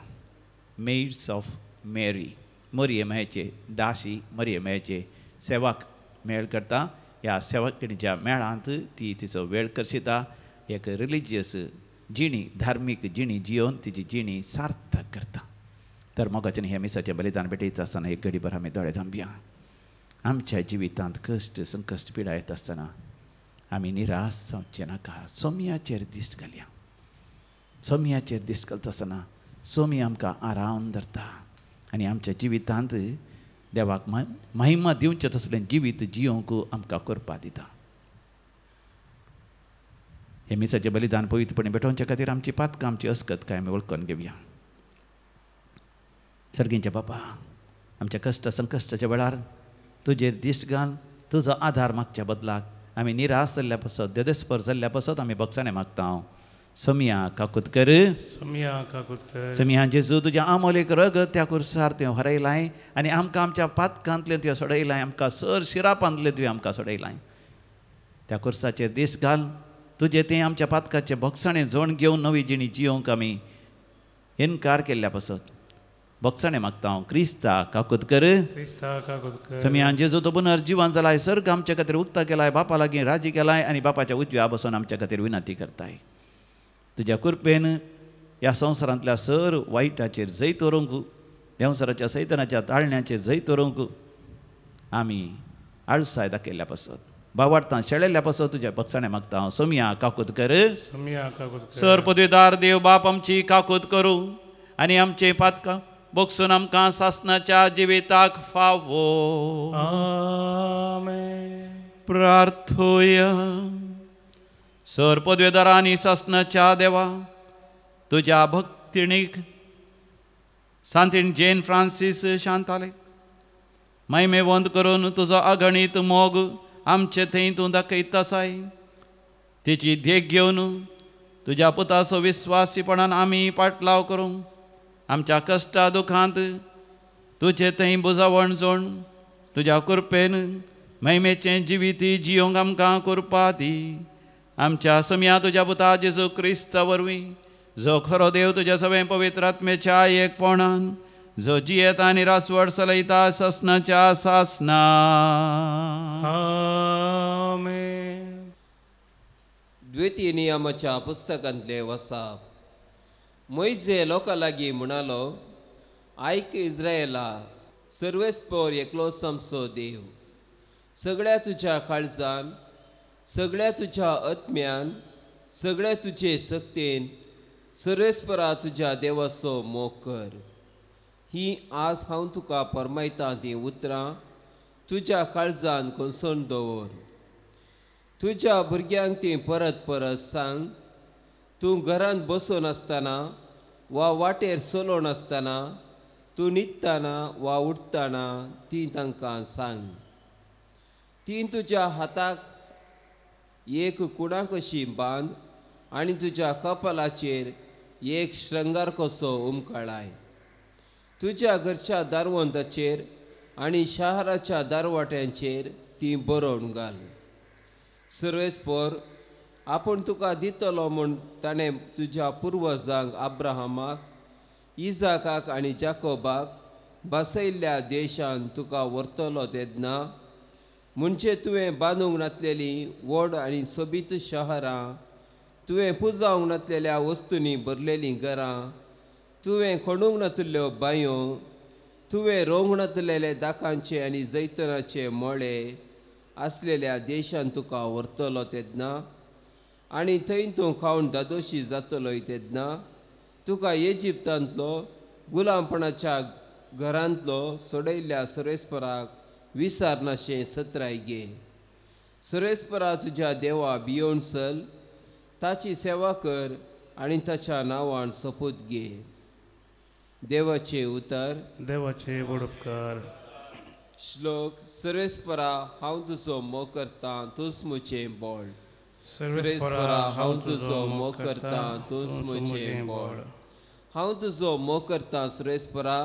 मेड्स ऑफ मेरी, मरिये मायेचे दाशी, मरिये मायेचे सेवक मेळ करता. ह्या सेवकिणीच्या मेळांत ती तिचो वेळ करशिता. एक रिलिजियस जिणी, धार्मीक जिणी जियोवन तिची जिणी सार्थक करता. तर मोगाचें ह्या मिसाचें बलिदान भेटयता आसतना एक घडीभर आमी दोळे धांपया. आमच्या जिवितांत कश्ट संकश्ट पिडा येता आसतना आमी निराश जावचें नाका. सोमयाचेर दिश्ट घालया. सोमयाचेर दिश्ट घालता आसतना सोमी आमकां आरावन धरता आनी आमच्या जिवितांत देवाक महिमा दिवचें तसलें जिवीत जियोवंक आमकां करपा दिता. हे मिसाचें बलिदान पवित्रपणे भेटोवच्या खातीर आमची पातकां आमची अस्कत काय आमी वळखून घेवया. सर्गींचे बापा, आमच्या कश्ट संकश्टाच्या वेळार तुजेर दिश्ट घाल तुजो आधार मागच्या बदलाक आमी निराश जाल्ल्या पासत देदेस्पर जाल्ल्या पासत आमी बक्षाणें मागता. समिया काकूत कर, समिया काकूत कर. समिया जेजू तुज्या आमोलेक रगत त्या कुर्सार तुवें हरयलाय आनी आमकां आमच्या पातकांतलें तुवें सोडयलाय, आमकां सर शिरापांतलें तुवें आमकां सोडयलाय. त्या कुर्साचेर दीस घाल तुजें तें आमच्या पातकाचें बक्षाणें जोण घेवन नवी जिणी जियोंक आमी इनकार केल्ल्या पासत बक्षाणें मागता हांव. क्रिस्ता काकूत कर, क्रिस्ता काकूत कर. समिया जेजू तो पुनर्जिवन जालाय, सर्ग आमच्या खातीर उक्ता केलाय, बापा लागीं राजी केलाय आनी बापाच्या उजव्या बसून आमच्या खातीर विनंती करताय. तुज्या कृपेन ह्या संवसारांतल्या सर वायटाचेर जैत व्हरूंक, देंवसराच्या सैतनाच्या ताळण्याचेर जैत व्हरूंक आमी आळसाय दाखयल्ल्या पासत बावाडतां शेळेल्ल्या पासत तुज्या बक्षाणें मागता हांव. समिया काकूत कर, समिया काकूत कर. सर पदवीदार देव बाप आमची काकूत करूं आनी आमचे पातकां बक्षून आमकां सासनाच्या जिविताक फावो. आमेन. प्रार्थोया. सर पदवेदारा आनी सासनाच्या देवा, तुज्या भक्तिणीक सांतीण जेन फ्रांसीस शांतालेक महिमेवंत करून तुजो अगणीत मोग आमचे थंय तूं दाखयत आसाय. तिची देख घेवन तुज्या पुताचो विस्वासीपणान आमी पाटलाव करूंक आमच्या कश्टा दुखांत तुजे थंय बुजावण जोण तुज्या कृपेन महिमेचें जिवीत जियोंक आमकां कृपा दी. आमच्या समया तुज्या पुता जेजू क्रिस्ता वरवीं, जो खरो देव तुज्या सगळें पवित्र आत्म्याच्या एकपणान, जो जियेता आनी रासवड चलयता सासनाच्या सासना. आमेन. द्वितीय नियमाच्या पुस्तकांतले वसाप. मोयजे लोकां लागीं म्हणालो, आयक इस्रायला, सर्वेस्पर एकलोच आमचो देव. सगळ्या तुज्या काळजान, सगळ्या तुज्या आत्म्यान, सगळ्या तुजे सक्तेन सर्वेस्परा तुज्या देवाचो मोग कर. ही आज हांव तुका फर्मायतां तीं उतरां तुज्या काळजान कोसळून दवर. तुज्या भुरग्यांक तीं परत परत सांग. तूं घरांत बसून आसतना वा वाटेर चलोवन आसतना, तूं न्हिदतना वा उठतना तीं तांकां सांग. तीं तुज्या हाताक एक कुणा कशी बांद आनी तुज्या कपालाचेर एक श्रंगार कसो उमकाळाय. तुज्या घरच्या दारवंताचेर आनी शहराच्या दारवाट्यांचेर ती बरोवन घाल. सर्वेस्पर आपूण तुका दितलो म्हूण ताणें तुज्या पुर्वजांक अब्राहमाक, इजाकाक आनी जाकोबाक बसयल्ल्या देशान तुका व्हरतलो तेन्ना, म्हणजे तुवें बांदूंक नासलेलीं व्हड आनी सोबीत शहरां, तुवें पुजावंक नासलेल्या वस्तूंनी भरलेलीं घरां, तुवें खणूंक नासल्यो बांयो, तुवें रोवंक नासलेले दाकांचे आनी जैतनाचे मळे आसलेल्या देशान तुका व्हरतलो तेन्ना, आनी थंय तूं खावन दादोशी जातलोय तेन्ना, तुका इजिप्तांतलो गुलामपणाच्या घरांतलो सोडयल्ल्या सर्वेस्पराक विसारनाशें सत्राय घे. सर्वेस्परा तुज्या देवा भियोवन चल, ताची सेवा कर आनी ताच्या नांवान सोपूत घे. देवाचें उतर. देवाचे व्हड उपकार. श्लोक. सर्वेस्परा हांव तुजो मोग करतां, तूंच म्हजें बळ. सर्वेस्परा हांव तुजो मोग करतां, तूंच म्हजें बळ. हांव तुजो मोग करतां सर्वेस्परा,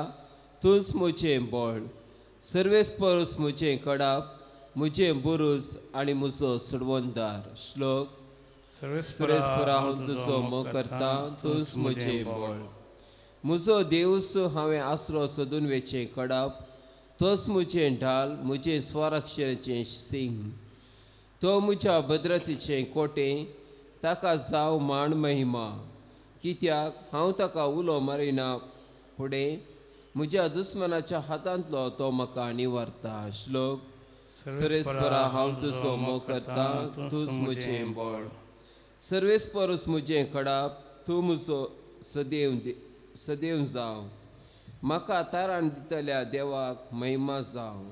तूंच म्हजें बळ. सर्वेस्परूच म्हजें कडाप, म्हजें बुरूज आनी म्हजो सुडवणदार. श्लोक. सर्वेस्परा हांव तुजो मोग करतां, तूंच म्हजें बळ. म्हजो देवूच हांवें आसरो सोदून वेचें कडाप, तोच म्हजें ढाल, म्हजें स्वरक्षणाचें सिंग. तो म्हज्या भद्रतेचें कोटें, ताका जावं मान महिमा. कित्याक हांव ताका उलो मारिना फुडें म्हज्या दुस्मनाच्या हातांतलो तो म्हाका निवारता. श्लोक. सर्वेस्परा हांव तुजो मोग करतां, तूंच म्हजें बळ. सर्वेस्परूच म्हजें कडाप, तूं म्हजो सदैव सदैव जावं. म्हाका तारण दितल्या देवाक महिमा जावं.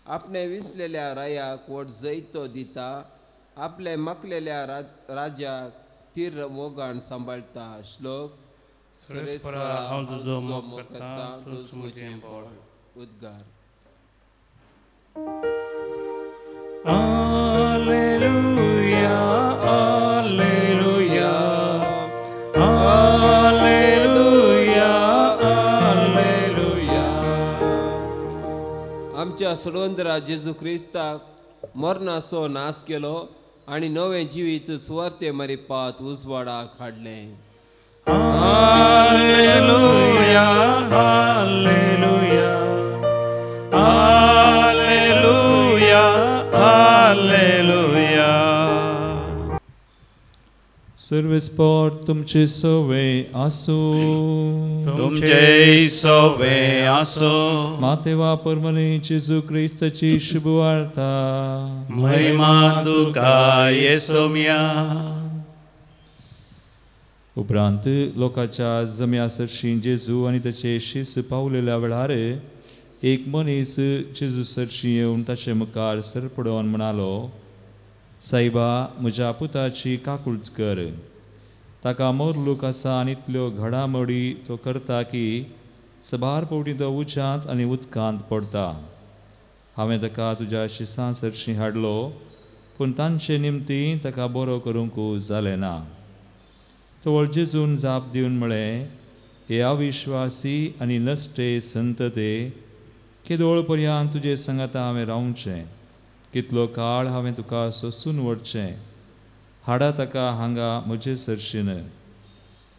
आपणे विसलेल्या रायाक व्हड जैत तो दिता, आपले माकलेल्या राजाक थीर मोगान सांबाळटा. श्लोक सर्वेस्परा हांव तुजो मोग करता तूंच म्हजें बळ. उद्गार. Alleluia, alleluia, alleluia, alleluia. आमच्या सोडवंतरा जेजू क्रिस्ताक मरणाचो नाश केलो आनी नवें जिवीत सुवार्ते मरिपात उजवाडाक हाडलें. Alleluia, alleluia, alleluia, alleluia. सर्वेस्पर तुमचे सोवे आसूं. तुमचे सोवे आसूं. मातेवा परमने जेजू क्रिस्ताची शुभवार्ता. महिमा तुका येसोम्या. उपरांत लोकांच्या जम्या सरशी जेजू आनी ताचे शिस पावलेल्या वेळार एक मनीस जेजू सरशी येवन ताचे मुखार सरपडोवन म्हणालो, सायबा, म्हज्या पुताची काकूळट कर. ताका मोरलूक आसा आनी इतल्यो घडामोडी तो करता की सबार पवटी तो उज्यांत आनी उदकांत पडटा. हांवें ताका तुज्या शिसां सरशी हाडलो, पूण तांचे निमती ताका बरो करूंक जालें ना. तवळ जेजून जाप दिवन म्हळें, हे अविश्वासी आनी नश्टे संतते, केदोळ पर्यंत तुजे सांगाता हांवें रावचें? कितलो काळ हांवें तुका सोसून व्हरचें? हाडा ताका हांगा म्हजे सरशीन.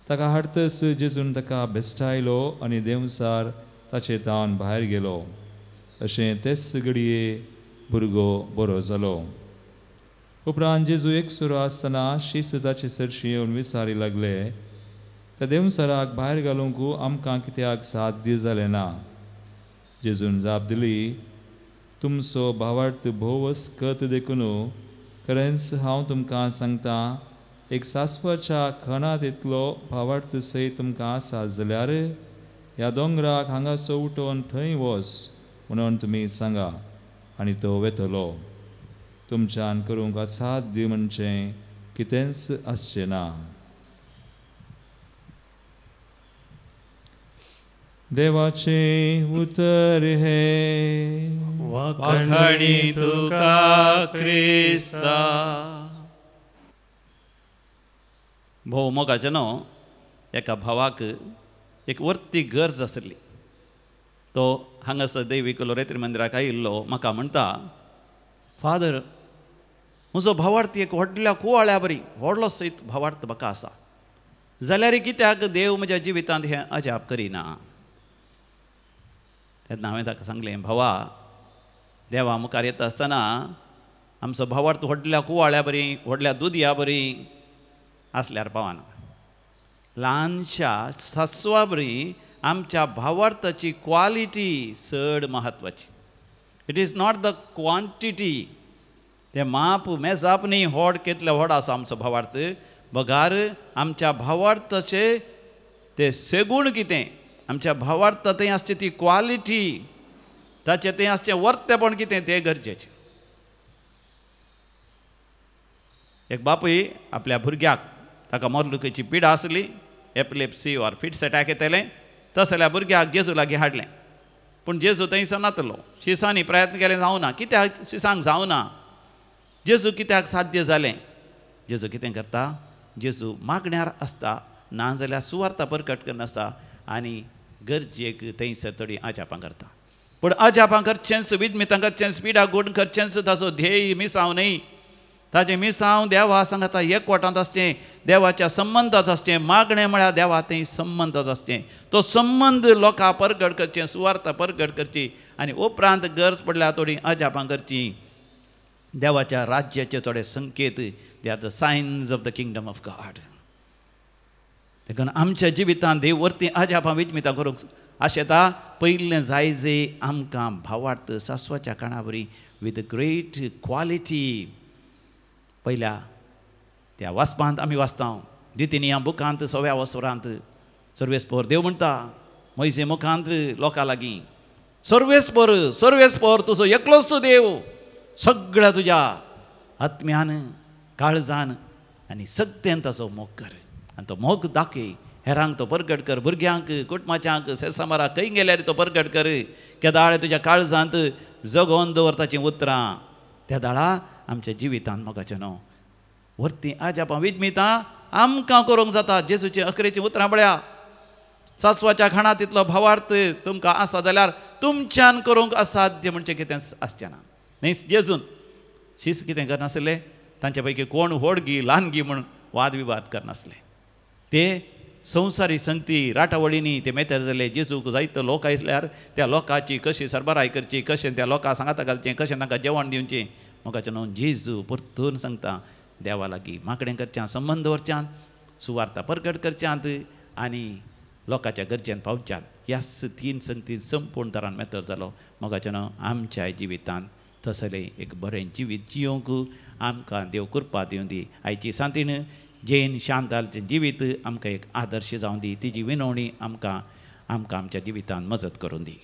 ताका हाडतच जेजून ताका भेश्टायलो आनी देंवसार ताचे तावन भायर गेलो. अशें तेच घडये भुरगो बरो जालो. उपरांत जेजू एकसुरो आसतना शीस ताचे सरशी येवन विचारी लागले, त्या देंवसाराक भायर घालूंक आमकां कित्याक साध्य जालें ना? जेजून जाप दिली, तुमचो भावार्थ भोवस कत देखून खरेंच हांव तुमकां सांगता, एक सासवाच्या खणांत इतलो भावार्थ सयत तुमकां आसा जाल्यार ह्या दोंगराक हांगासो उठोवन थंय वच म्हणून तुमी सांगा आनी तो वेतलो. तुमच्यान करूंक असाध्य म्हणचें कितेंच आसचें ना. देवाचें उतर हें. वाखाणी तुका क्रिस्ता. भोव मोगाचें न्हू, एका भावाक एक वर्ती गरज आसली. तो हांगासर देवी लोरेत्री मंदिराक आयिल्लो. म्हाका म्हणटा, फादर, म्हजो भावार्थ एक व्हडल्या कुवाळ्या बरी व्हडलो सयत भावार्थ म्हाका आसा, जाल्यार कित्याक देव म्हज्या जिवितांत हें अजाप करिना? तेन्ना हांवें ताका सांगलें, भावा, देवा मुखार येता आसतना आमचो भावार्थ व्हडल्या कुवाळ्या बरी व्हडल्या दुदया बरी आसल्यार पावना. ल्हानशा सासवा बरी आमच्या भावार्थाची क्वालिटी चड म्हत्वाची. It is not the quantity. तें माप मेजाप न्ही व्हड कितले व्हड आसा आमचो भावार्थ, बगार आमच्या भावार्थाचे ते सेगूण कितें, आमच्या भावार्थ थंय आसची ती क्वालिटी, ताचें थंय आसचें वर्तेपण कितें तें गरजेचें. एक बापूय आपल्या भुरग्याक, ताका मोरलुकेची पिडा आसली, एपिलेप्सी ऑर फिट्स अटॅक येतालें, तसल्या भुरग्याक जेजू लागीं हाडलें. पूण जेजू थंयसर नातलो. शिसांनी प्रयत्न केले, जावना. कित्याक शिसांक जावना? जेजू कित्याक साध्य जालें? जेजू कितें करता? जेजू मागण्यार आसता, नाजाल्यार सुवार्ता परकट करनासता आनी गरजेक थंयसर थोडी अजापां करता. पूण अजापां करचेंच, विज्मितां करचेंच, पिडा गुण करचेंच ताचो ध्येय मिसांव न्हय. ताचें मिसांव देवा सांगता एकवटांत आसचें, देवाच्या संबंदांत आसचें. मागणें म्हळ्यार देवा थंय संबंदांत आसचें. तो संबंद लोकां परगट करचें, सुवार्ता परगट करची आनी उपरांत गरज पडल्यार थोडी अजापां करची. देवाच्या राज्याचे थोडे संकेत, they are the signs of the kingdom of God. देखून आमच्या जिवितांत देव वरती अजापां विज्मितां करूंक आशेता. पयलें जाय जे आमकां भावार्थ सासवाच्या काणावरी विथ ग्रेट क्वालिटी. पयल्या त्या वाचपांत आमी वाचता, दितिनिया बुकांत सव्या वसरांत सर्वेस्पर देव म्हणटा मोयजे मुखांत लोकां लागीं, सर्वेस्पर सर्वेस्पर तुजो एकलोच देव, सगळ्या तुज्या आत्म्यान काळजान आनी सगळ्यान ताचो मोग कर आनी तो मोग दाखय, हेरांक तो परगट कर, भुरग्यांक, कुटुंबाच्यांक, सेसामाराक खंय गेल्यार तो परगट कर. केदाळे तुज्या काळजांत जगोवन दवर ताचीं उतरां, त्या दाळा आमच्या जिवितांत मोगाचें न्हू वरती आजापां विजमितां आमकां करूंक जाता. जेजूची अकरेचीं उतरां पळया, सासवाच्या खाणां तितलो भावार्थ तुमकां आसा जाल्यार तुमच्यान करूंक असाध्य म्हणजे कितें आसचें ना. न्ही जेजून शीस कितें करनासले, तांचे पैकी कोण व्हड गी ल्हान गी म्हूण वादविवाद करनासले. ते संवसारी संगती राटावळींनी ते मेतर जाले. जेजूक जायतो लोक आयल्यार त्या लोकांची कशी सरबराय करची, कशें त्या लोकां सांगाता घालचें, कशें तांकां जेवण दिवचें. मोगाचें न्हू जेजू परतून सांगता देवा लागीं मागणें करच्यान, संबंद दवरच्यान, सुवार्ता परगट करच्यांत आनी लोकांच्या गरजेन पावच्यान. ह्याच तीन संगतीन संपूर्ण तरान मेतर जालो. मोगाचें न्हू आमच्या जिवितांत तसलें एक बरें जिवीत जियोंक आमकां देव कृपा दिवं दी. आयची सांतीण जैन शांतालचें जिवीत आमकां एक आदर्श जावं दी. तिजी विनवणी आमकां आमकां आमच्या जिवितांत मजत करूं दी.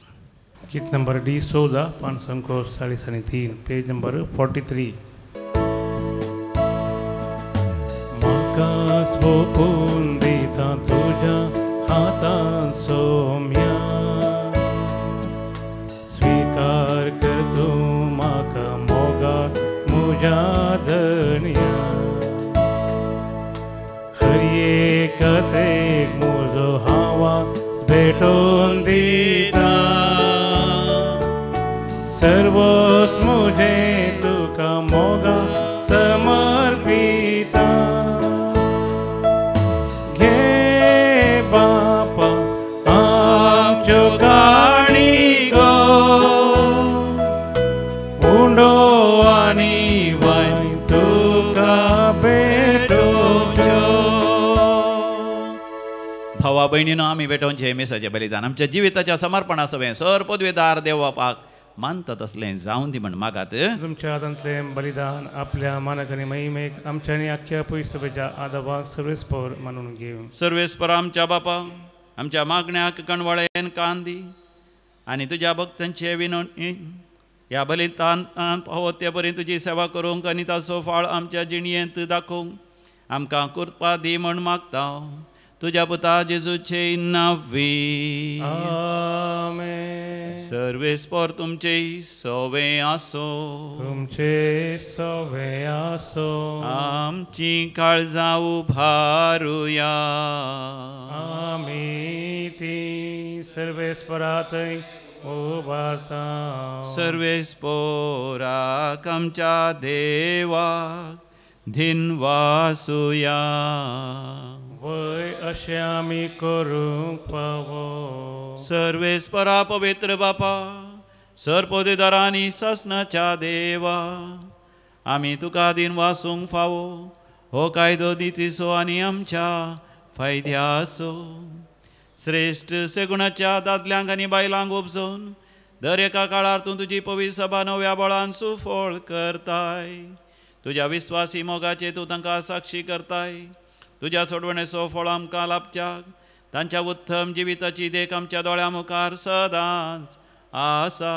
गीत नंबर डी 14, 543, पेज नंबर 43. म्हाका सोंपून दिता तुज्या हातान सोम्या, स्वीकार कर तूं म्हाका मोगा म्हज्या धनया. हर एक कथेक म्हजो हांव भेटोवन दिता, सर्वस म्हजें तुका मोगा समर्पिता. घे बापा आमच्यो काणयो, उंडो आनी वायन तुका भेटोवच्यो. भावा भयणीनो, आमी भेटोवचें मिसाचें बलिदान आमच्या जिविताच्या समर्पणा सवें सर पदवेदार देवबापाक मानता तसलें जावन दी म्हण मागात. तुमच्या हातांतलें बलिदान आपल्या मानक आनी महिमेक आमच्या आनी आख्ख्या पयसभेच्या आदाबाक सर्वेस्पर मानून घेवं. सर्वेस्पर आमच्या बापा आमच्या मागण्याक कणवळेन कान दी आनी तुज्या भक्तांचे विनवणी ह्या बलिदान पावो ते परी तुजी सेवा करूंक आनी ताचो फाळ आमच्या जिणयेंत दाखोवंक आमकां कृपा दी म्हण मागता. तुज्या पुता जेजूचे नांवी आमेन. सर्वेस्पर तुमचे सवे आसो, तुमचे सवे आसो. आमची काळजां उभारुया, आमी ती सर्वेस्परा थंय उबारता. सर्वेस्पराक आमच्या देवाक धिनवासुया. वय अशें आमी करूंक पावो. सर्वेस्परा पवित्र बापा, सरपदेदारांनी सासणाच्या देवा, आमी तुका दिन वासूंक फावो हो कायदो दितीचो आनी आमच्या फायद्याचो. श्रेश्ठ सेगुणाच्या दादल्यांक आनी बायलांक उपजोवन दर एका काळार तूं तुजी पवित्र सभा नव्या बळान सुफळ करताय. तुज्या विस्वासी मोगाचे तूं तांकां साक्षी करताय. तुज्या सोडवणेचो फळ आमकां लाभच्याक तांच्या उत्तम जिविताची देख आमच्या दोळ्यां मुखार सदांच आसा.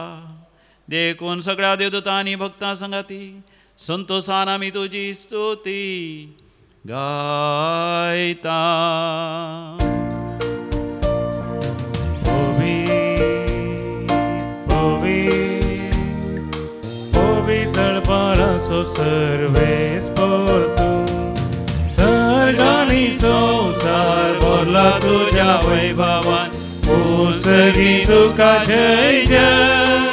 देखून सगळ्या देवदूतां आनी भक्तां संगाती संतोसान आमी तुजी स्तुती गायता. पवित्र सर्वेस्पर तूं, सर्गानी संवसार भरला तुज्या वैभवान, उसरी तुका जय जय.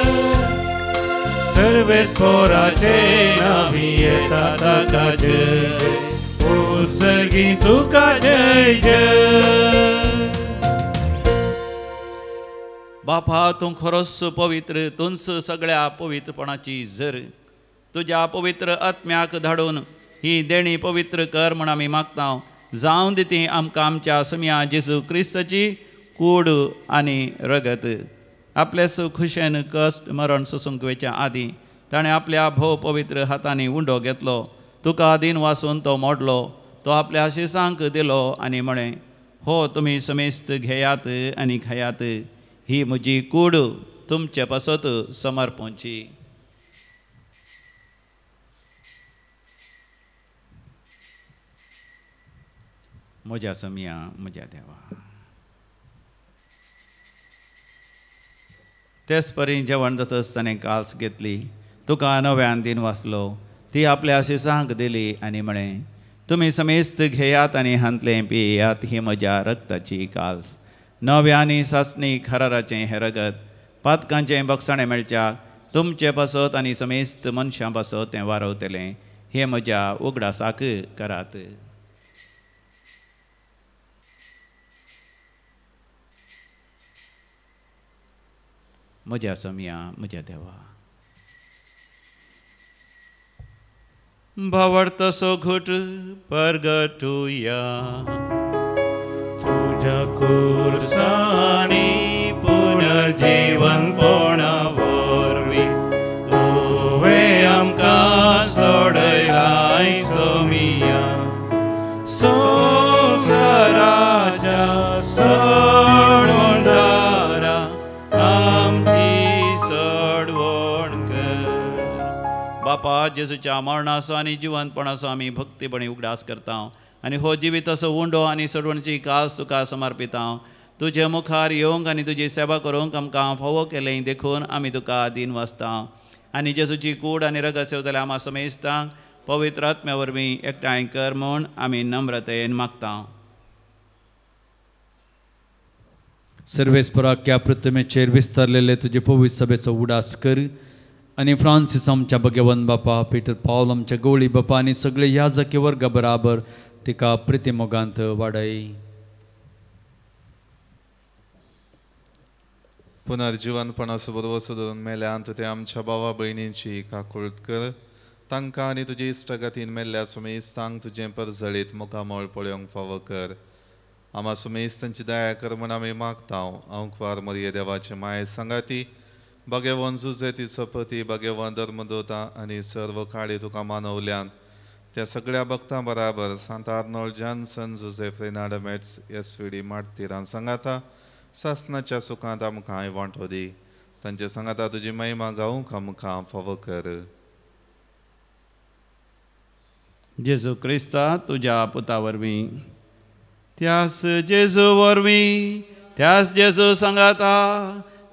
सर्वेस्पराचे नांवी येता ताका जय, उसरी तुका जय जय. बापा तूं खरोच पवित्र, तूंच सगळ्या पवित्रपणाची जर. तुज्या पवित्र आत्म्याक धाडून ही देणी पवित्र कर म्हण आमी मागता. जावन दी ती आमकां आमच्या समया जेजू क्रिस्ताची कूड आनी रगत. आपलेच खुशेन कश्ट मरण सोसूंक वेच्या आदीं ताणें आपल्या भोव पवित्र हातांनी उंडो घेतलो, तुका दिन वासून तो मोडलो, तो आपल्या शिसांक दिलो आनी म्हळें, हो तुमी समेस्त घेयात आनी खायात, ही म्हजी कूड तुमचे पासत समर्पणची. म्हज्या सोमया, म्हज्या देवा. तेच परी जेवण जातच ताणें काल्स घेतली, तुका नव्यान दिन वाचलो, ती आपल्या शिसांक दिली आनी म्हळें, तुमी समेस्त घेयात आनी हांतलें पियात, ही म्हज्या रक्ताची काल्स, नव्या आनी सासणी खराराचें हें रगत पातकांचें बक्षाणें मेळच्याक तुमचे पासत आनी समेस्त मनशां पासत तें वारवतलें. हें म्हज्या उगडासाक करात. म्हज्या सोमया, म्हज्या देवा. भावार्थाचो घोट परगटुया. तुज्या खुर्सांनी पुनर्जीवनपणा वरवीं तुवें आमकां सोडयलाय सोमिया. संवसाराच्या सोडवणदारा आमची सोडवण कर. बापा, जेजूच्या मरणाचो आनी जिवंतपणाचो आमी भक्तीपणी उगडास करता आनी हो जिविताचो उंडो आनी सोडवणची कास तुका समर्पिता. तुजे मुखार येवंक आनी तुजी सेवा करूंक आमकां फावो केलें देखून आमी तुका दीन वाचता. आनी जेजूची कूड आनी रगत सेवतल्या आमा समेस्तांक पवित्र आत्म्या वरवीं एकठांय कर म्हूण आमी नम्रतेन मागता. सर्वेस्परा ह्या पृथ्वीचेर विस्तारलेले तुजे पवित्र सभेचो उडास कर आनी फ्रांसीस आमच्या भगवंत बापा, पीटर पावल आमच्या गवळी बापा आनी सगळे याजकी वर्गा बराबर तिका प्रितीमोगांत वाडय. पुनर्जीवनपणाचो भरवसो धरून मेल्यांत ते आमच्या भावा भयणींची काकुळट कर. तांकां आनी तुजे इश्टागतीन मेल्ल्या सुमेस्तांक तुजें परजळीत मुखामळ पळोवंक फावो कर. आमा सुमेस्तांची दया कर म्हूण आमी मागता. अंकवार मरिये देवाचे माये सांगाती भगेवन जुजे तिचो पती भगेवन धर्मदोता आनी सर्व काळी तुका मानवल्यान त्या सगळ्या भक्तां बराबर सांत आर्नोल्ड जॉन्सन, जुजे फ्रेनाड मेट्स, एस व्ही डी मार्तिरां सांगाता सासनाच्या सुखांत आमकां वांटो दी. तांचे सांगाता तुजी महिमा गावूंक आमकां फावो कर. जेजू क्रिस्ता तुज्या पुता वरवीं, त्यास जेजू वरवीं, त्यास जेजू सांगाता,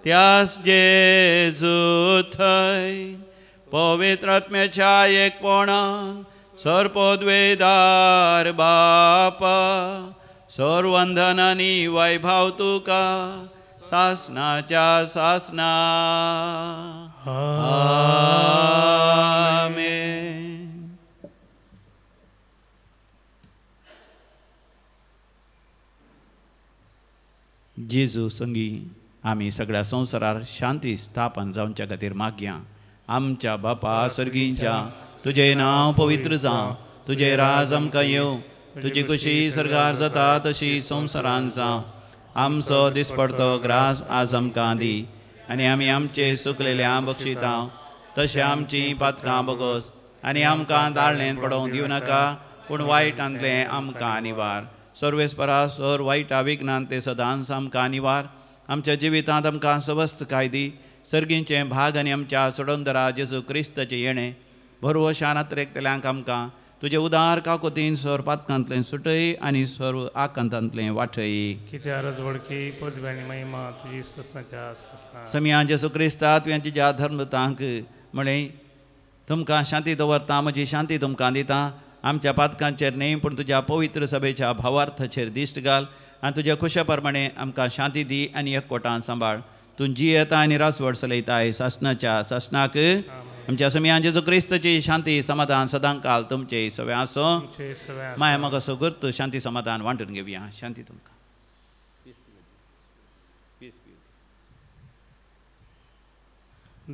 त्यास जेजू थंय पवित्र आत्म्याच्या एकपणान सर्पोद्वेदार बापा सर्वंधन आनी वैभाव तुका सासनाच्या सासना. आमेन. जेजू संगी आमी सगळ्या संवसारार शांती स्थापन जावच्या खातीर मागया. आमच्या बापा सर्गींच्या, तुजें नांव पवित्र जावं, तुजें राज आमकां येवं, तुजी खुशी सर्गार जाता तशी संवसारान जावं. आमचो दिसपडतो ग्रास आज आमकां दी आनी आमी आमचे सुकलेल्या बक्षिता तशें आमची पातकां बगोस आनी आमकां दाळणेंत पडोवंक दिवं नाका, पूण वायटांतलें आमकां निवार. सर्वेस्परा सर वायटा विघ्नान ते सदांच आमकां निवार. आमच्या जिवितांत आमकां सवस्त कायदी सर्गींचें भाग आनी आमच्या सोडोंदरा जेजू क्रिस्ताचें येणें भरवशान अत्रेकतल्यांक आमकां तुजे उदार काकोतीन सर पातकांतलें सुटय आनी सर्व आकांतांतलें वाटय. समिया जेजू क्रिस्ता तुवें तुज्या धर्मतांक म्हळें, तुमकां शांती दवरता, म्हजी शांती तुमकां दिता. आमच्या पातकांचेर न्हय पूण तुज्या पवित्र सभेच्या भावार्थाचेर दिश्ट घाल आनी तुज्या खुशा प्रमाणे आमकां शांती दी आनी एकवटान सांबाळ. तूं जियेता आनी रासवड चलयताय सासणाच्या सासणाक. आमच्या समियान जेजू क्रिस्ताची शांती समाधान सदांकाल तुमचे सगळें आसूं. माया म्हाका असो गुर्त शांती समाधान वांटून घेवया. शांती तुमकां.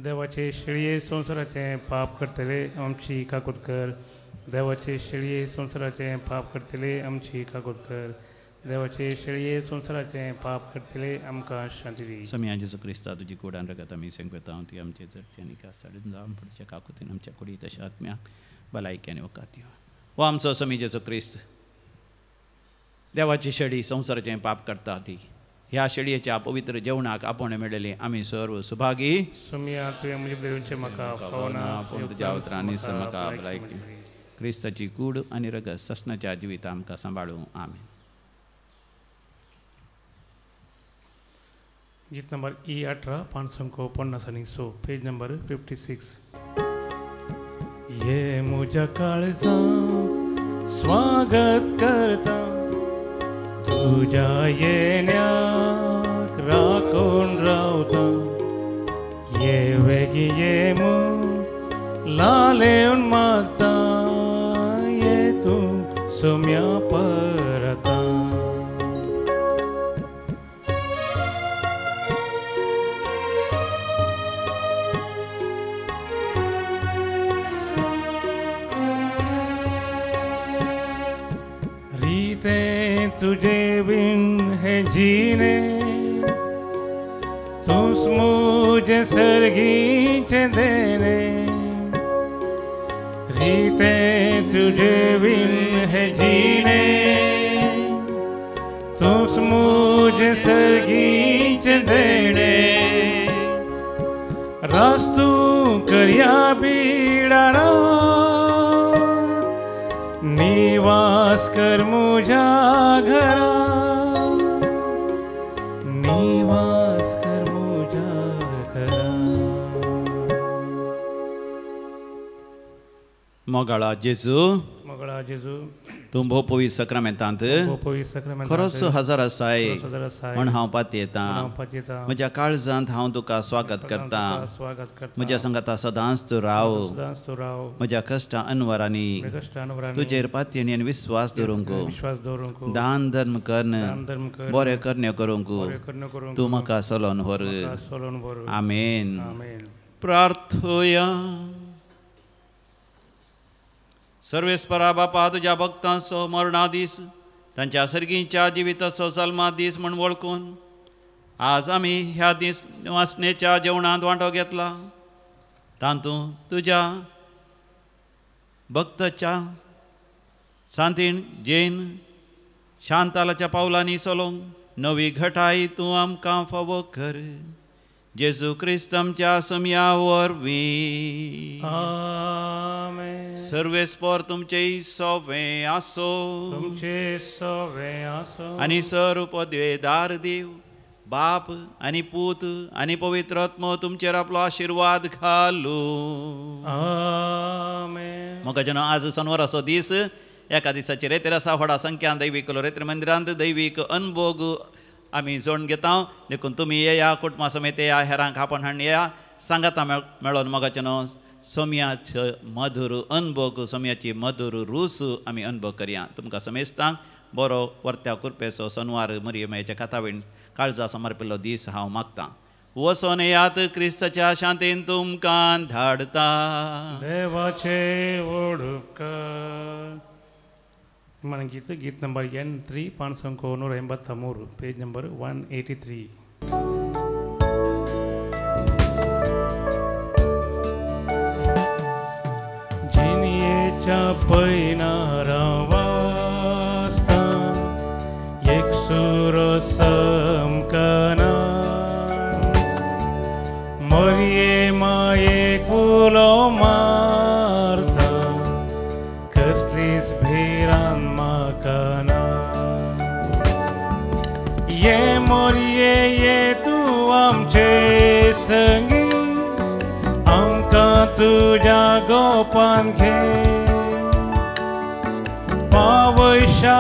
देवाचे शेळये संवसाराचें पाप करतले आमची काकूत कर. देवाचे शेळये संवसाराचें पाप करतले आमची काकूत कर. देवाचे शेळये संवसाराचें पाप करतले आमकां शांती दी. समिया जेजू क्रिस्ता तुजी कुडान रगत आमी संकयता ती आमचे जडती आनी कासाडून जावन पुढच्या काकुतीन आमच्या कुडी तशें आत्म्याक भलायकी आनी वकात दिवं. हो आमचो समी जेजू क्रिस्त देवाची शेळी संवसाराचें पाप करता ती ह्या शेळयेच्या पवित्र जेवणाक आपोवणें मेळ्ळें आमी सर्व सुभागी. समिया तुवें म्हजें देवचें म्हाका फावना, पूण तुज्या उतरांनी म्हाका भलायकी. क्रिस्ताची कूड आनी रगत ससनाच्या जिविता आमकां सांबाळूं. आमेन. गीत नंबर ई 18 556, पेज नंबर 56। ये मुझ्या काळजा स्वागत करता, तुझ्या येण्याक राखून रावता। ये वेगी ये मू लालेवन मागता, ये तूं सोम्या परता। तुझे बिन है जीने, तूस मुझे सर्गीचे देने। रीते तुझे बिन है जीने, तूस मुझे सर्गीचे देने। रास्तू करया बीडारा, निवास कर मुझ्या घरा, निवास कर मुझ्या घरा। मोगाळा जेजू, मोगाळा जेजू, तूं भोव पवित्र सक्रामेंतांत खरोच हजर आसाय म्हण हांव पातयेतां। म्हज्या काळजांत हांव तुका स्वागत करतां। म्हज्या संगाता सदांच तूं राव। म्हज्या कश्टां अनवरांनी तुजेर पातयेणी आनी विस्वास दवरूंक, दान धर्म कर्ण बरें करण्यो करूंक तूं म्हाका चलोवन व्हर। आमेन। प्रार्थोया। सर्वेस्परा बापा, तुज्या भक्तांचो मरणा दीस तांच्या सर्गींच्या जिविताचो जल्मा दीस म्हण वळखून आज आमी ह्या दीस वासनेच्या जेवणांत वांटो घेतला। तातूंत तुज्या भक्ताच्या सांतीन जैन शांतालाच्या पावलांनी चलोवंक नवी घटाय तूं आमकां फावो कर। जेजू क्रिस्त आमच्या समया वरवीं। आमेन। सर्वेस्पर तुमचे सोवे आसो, तुमचे सोवे आसो। आनी सर पदवेदार देव बाप आनी पूत आनी पवित्र आत्मो तुमचेर आपलो आशिर्वाद घालू। आमेन। मोगाचें आज सनवाराचो दीस, एका दिसाची रेतेर आसा। व्हडा संख्यान दैवीक रेत्र मंदिरांत दैवीक अनभोग आमी जोडून घेता। देखून तुमी येया, कुटुंबा समेत येया, हेरांक आपण हाडून येया। सांगाता मेळोन मोगाचें न्हू सोम्याचो मधुर अनभोग, सोम्याची मधुर रूस आमी अनभोग करया। तुमकां समेस्तांक बरो वर्त्या कृपेचो सनवार मरियमायच्या खातावीण काळजा समर्पिल्लो दीस हांव मागतां। वचोन येयात, क्रिस्ताच्या शांतीन तुमकां धाडता। देवाचे ओडुपकार। मन गीत गीत नंबर N3 583, page number 183। जिनयेच्या पैनारा वासता एक सुरो समकना, मरिये मायेक उलो मारता, कसलीच भिरांत म्हाका ना। ये मोरये ये तूं आमचे संगी, आमकां तुज्या गोपान घे। पावयशा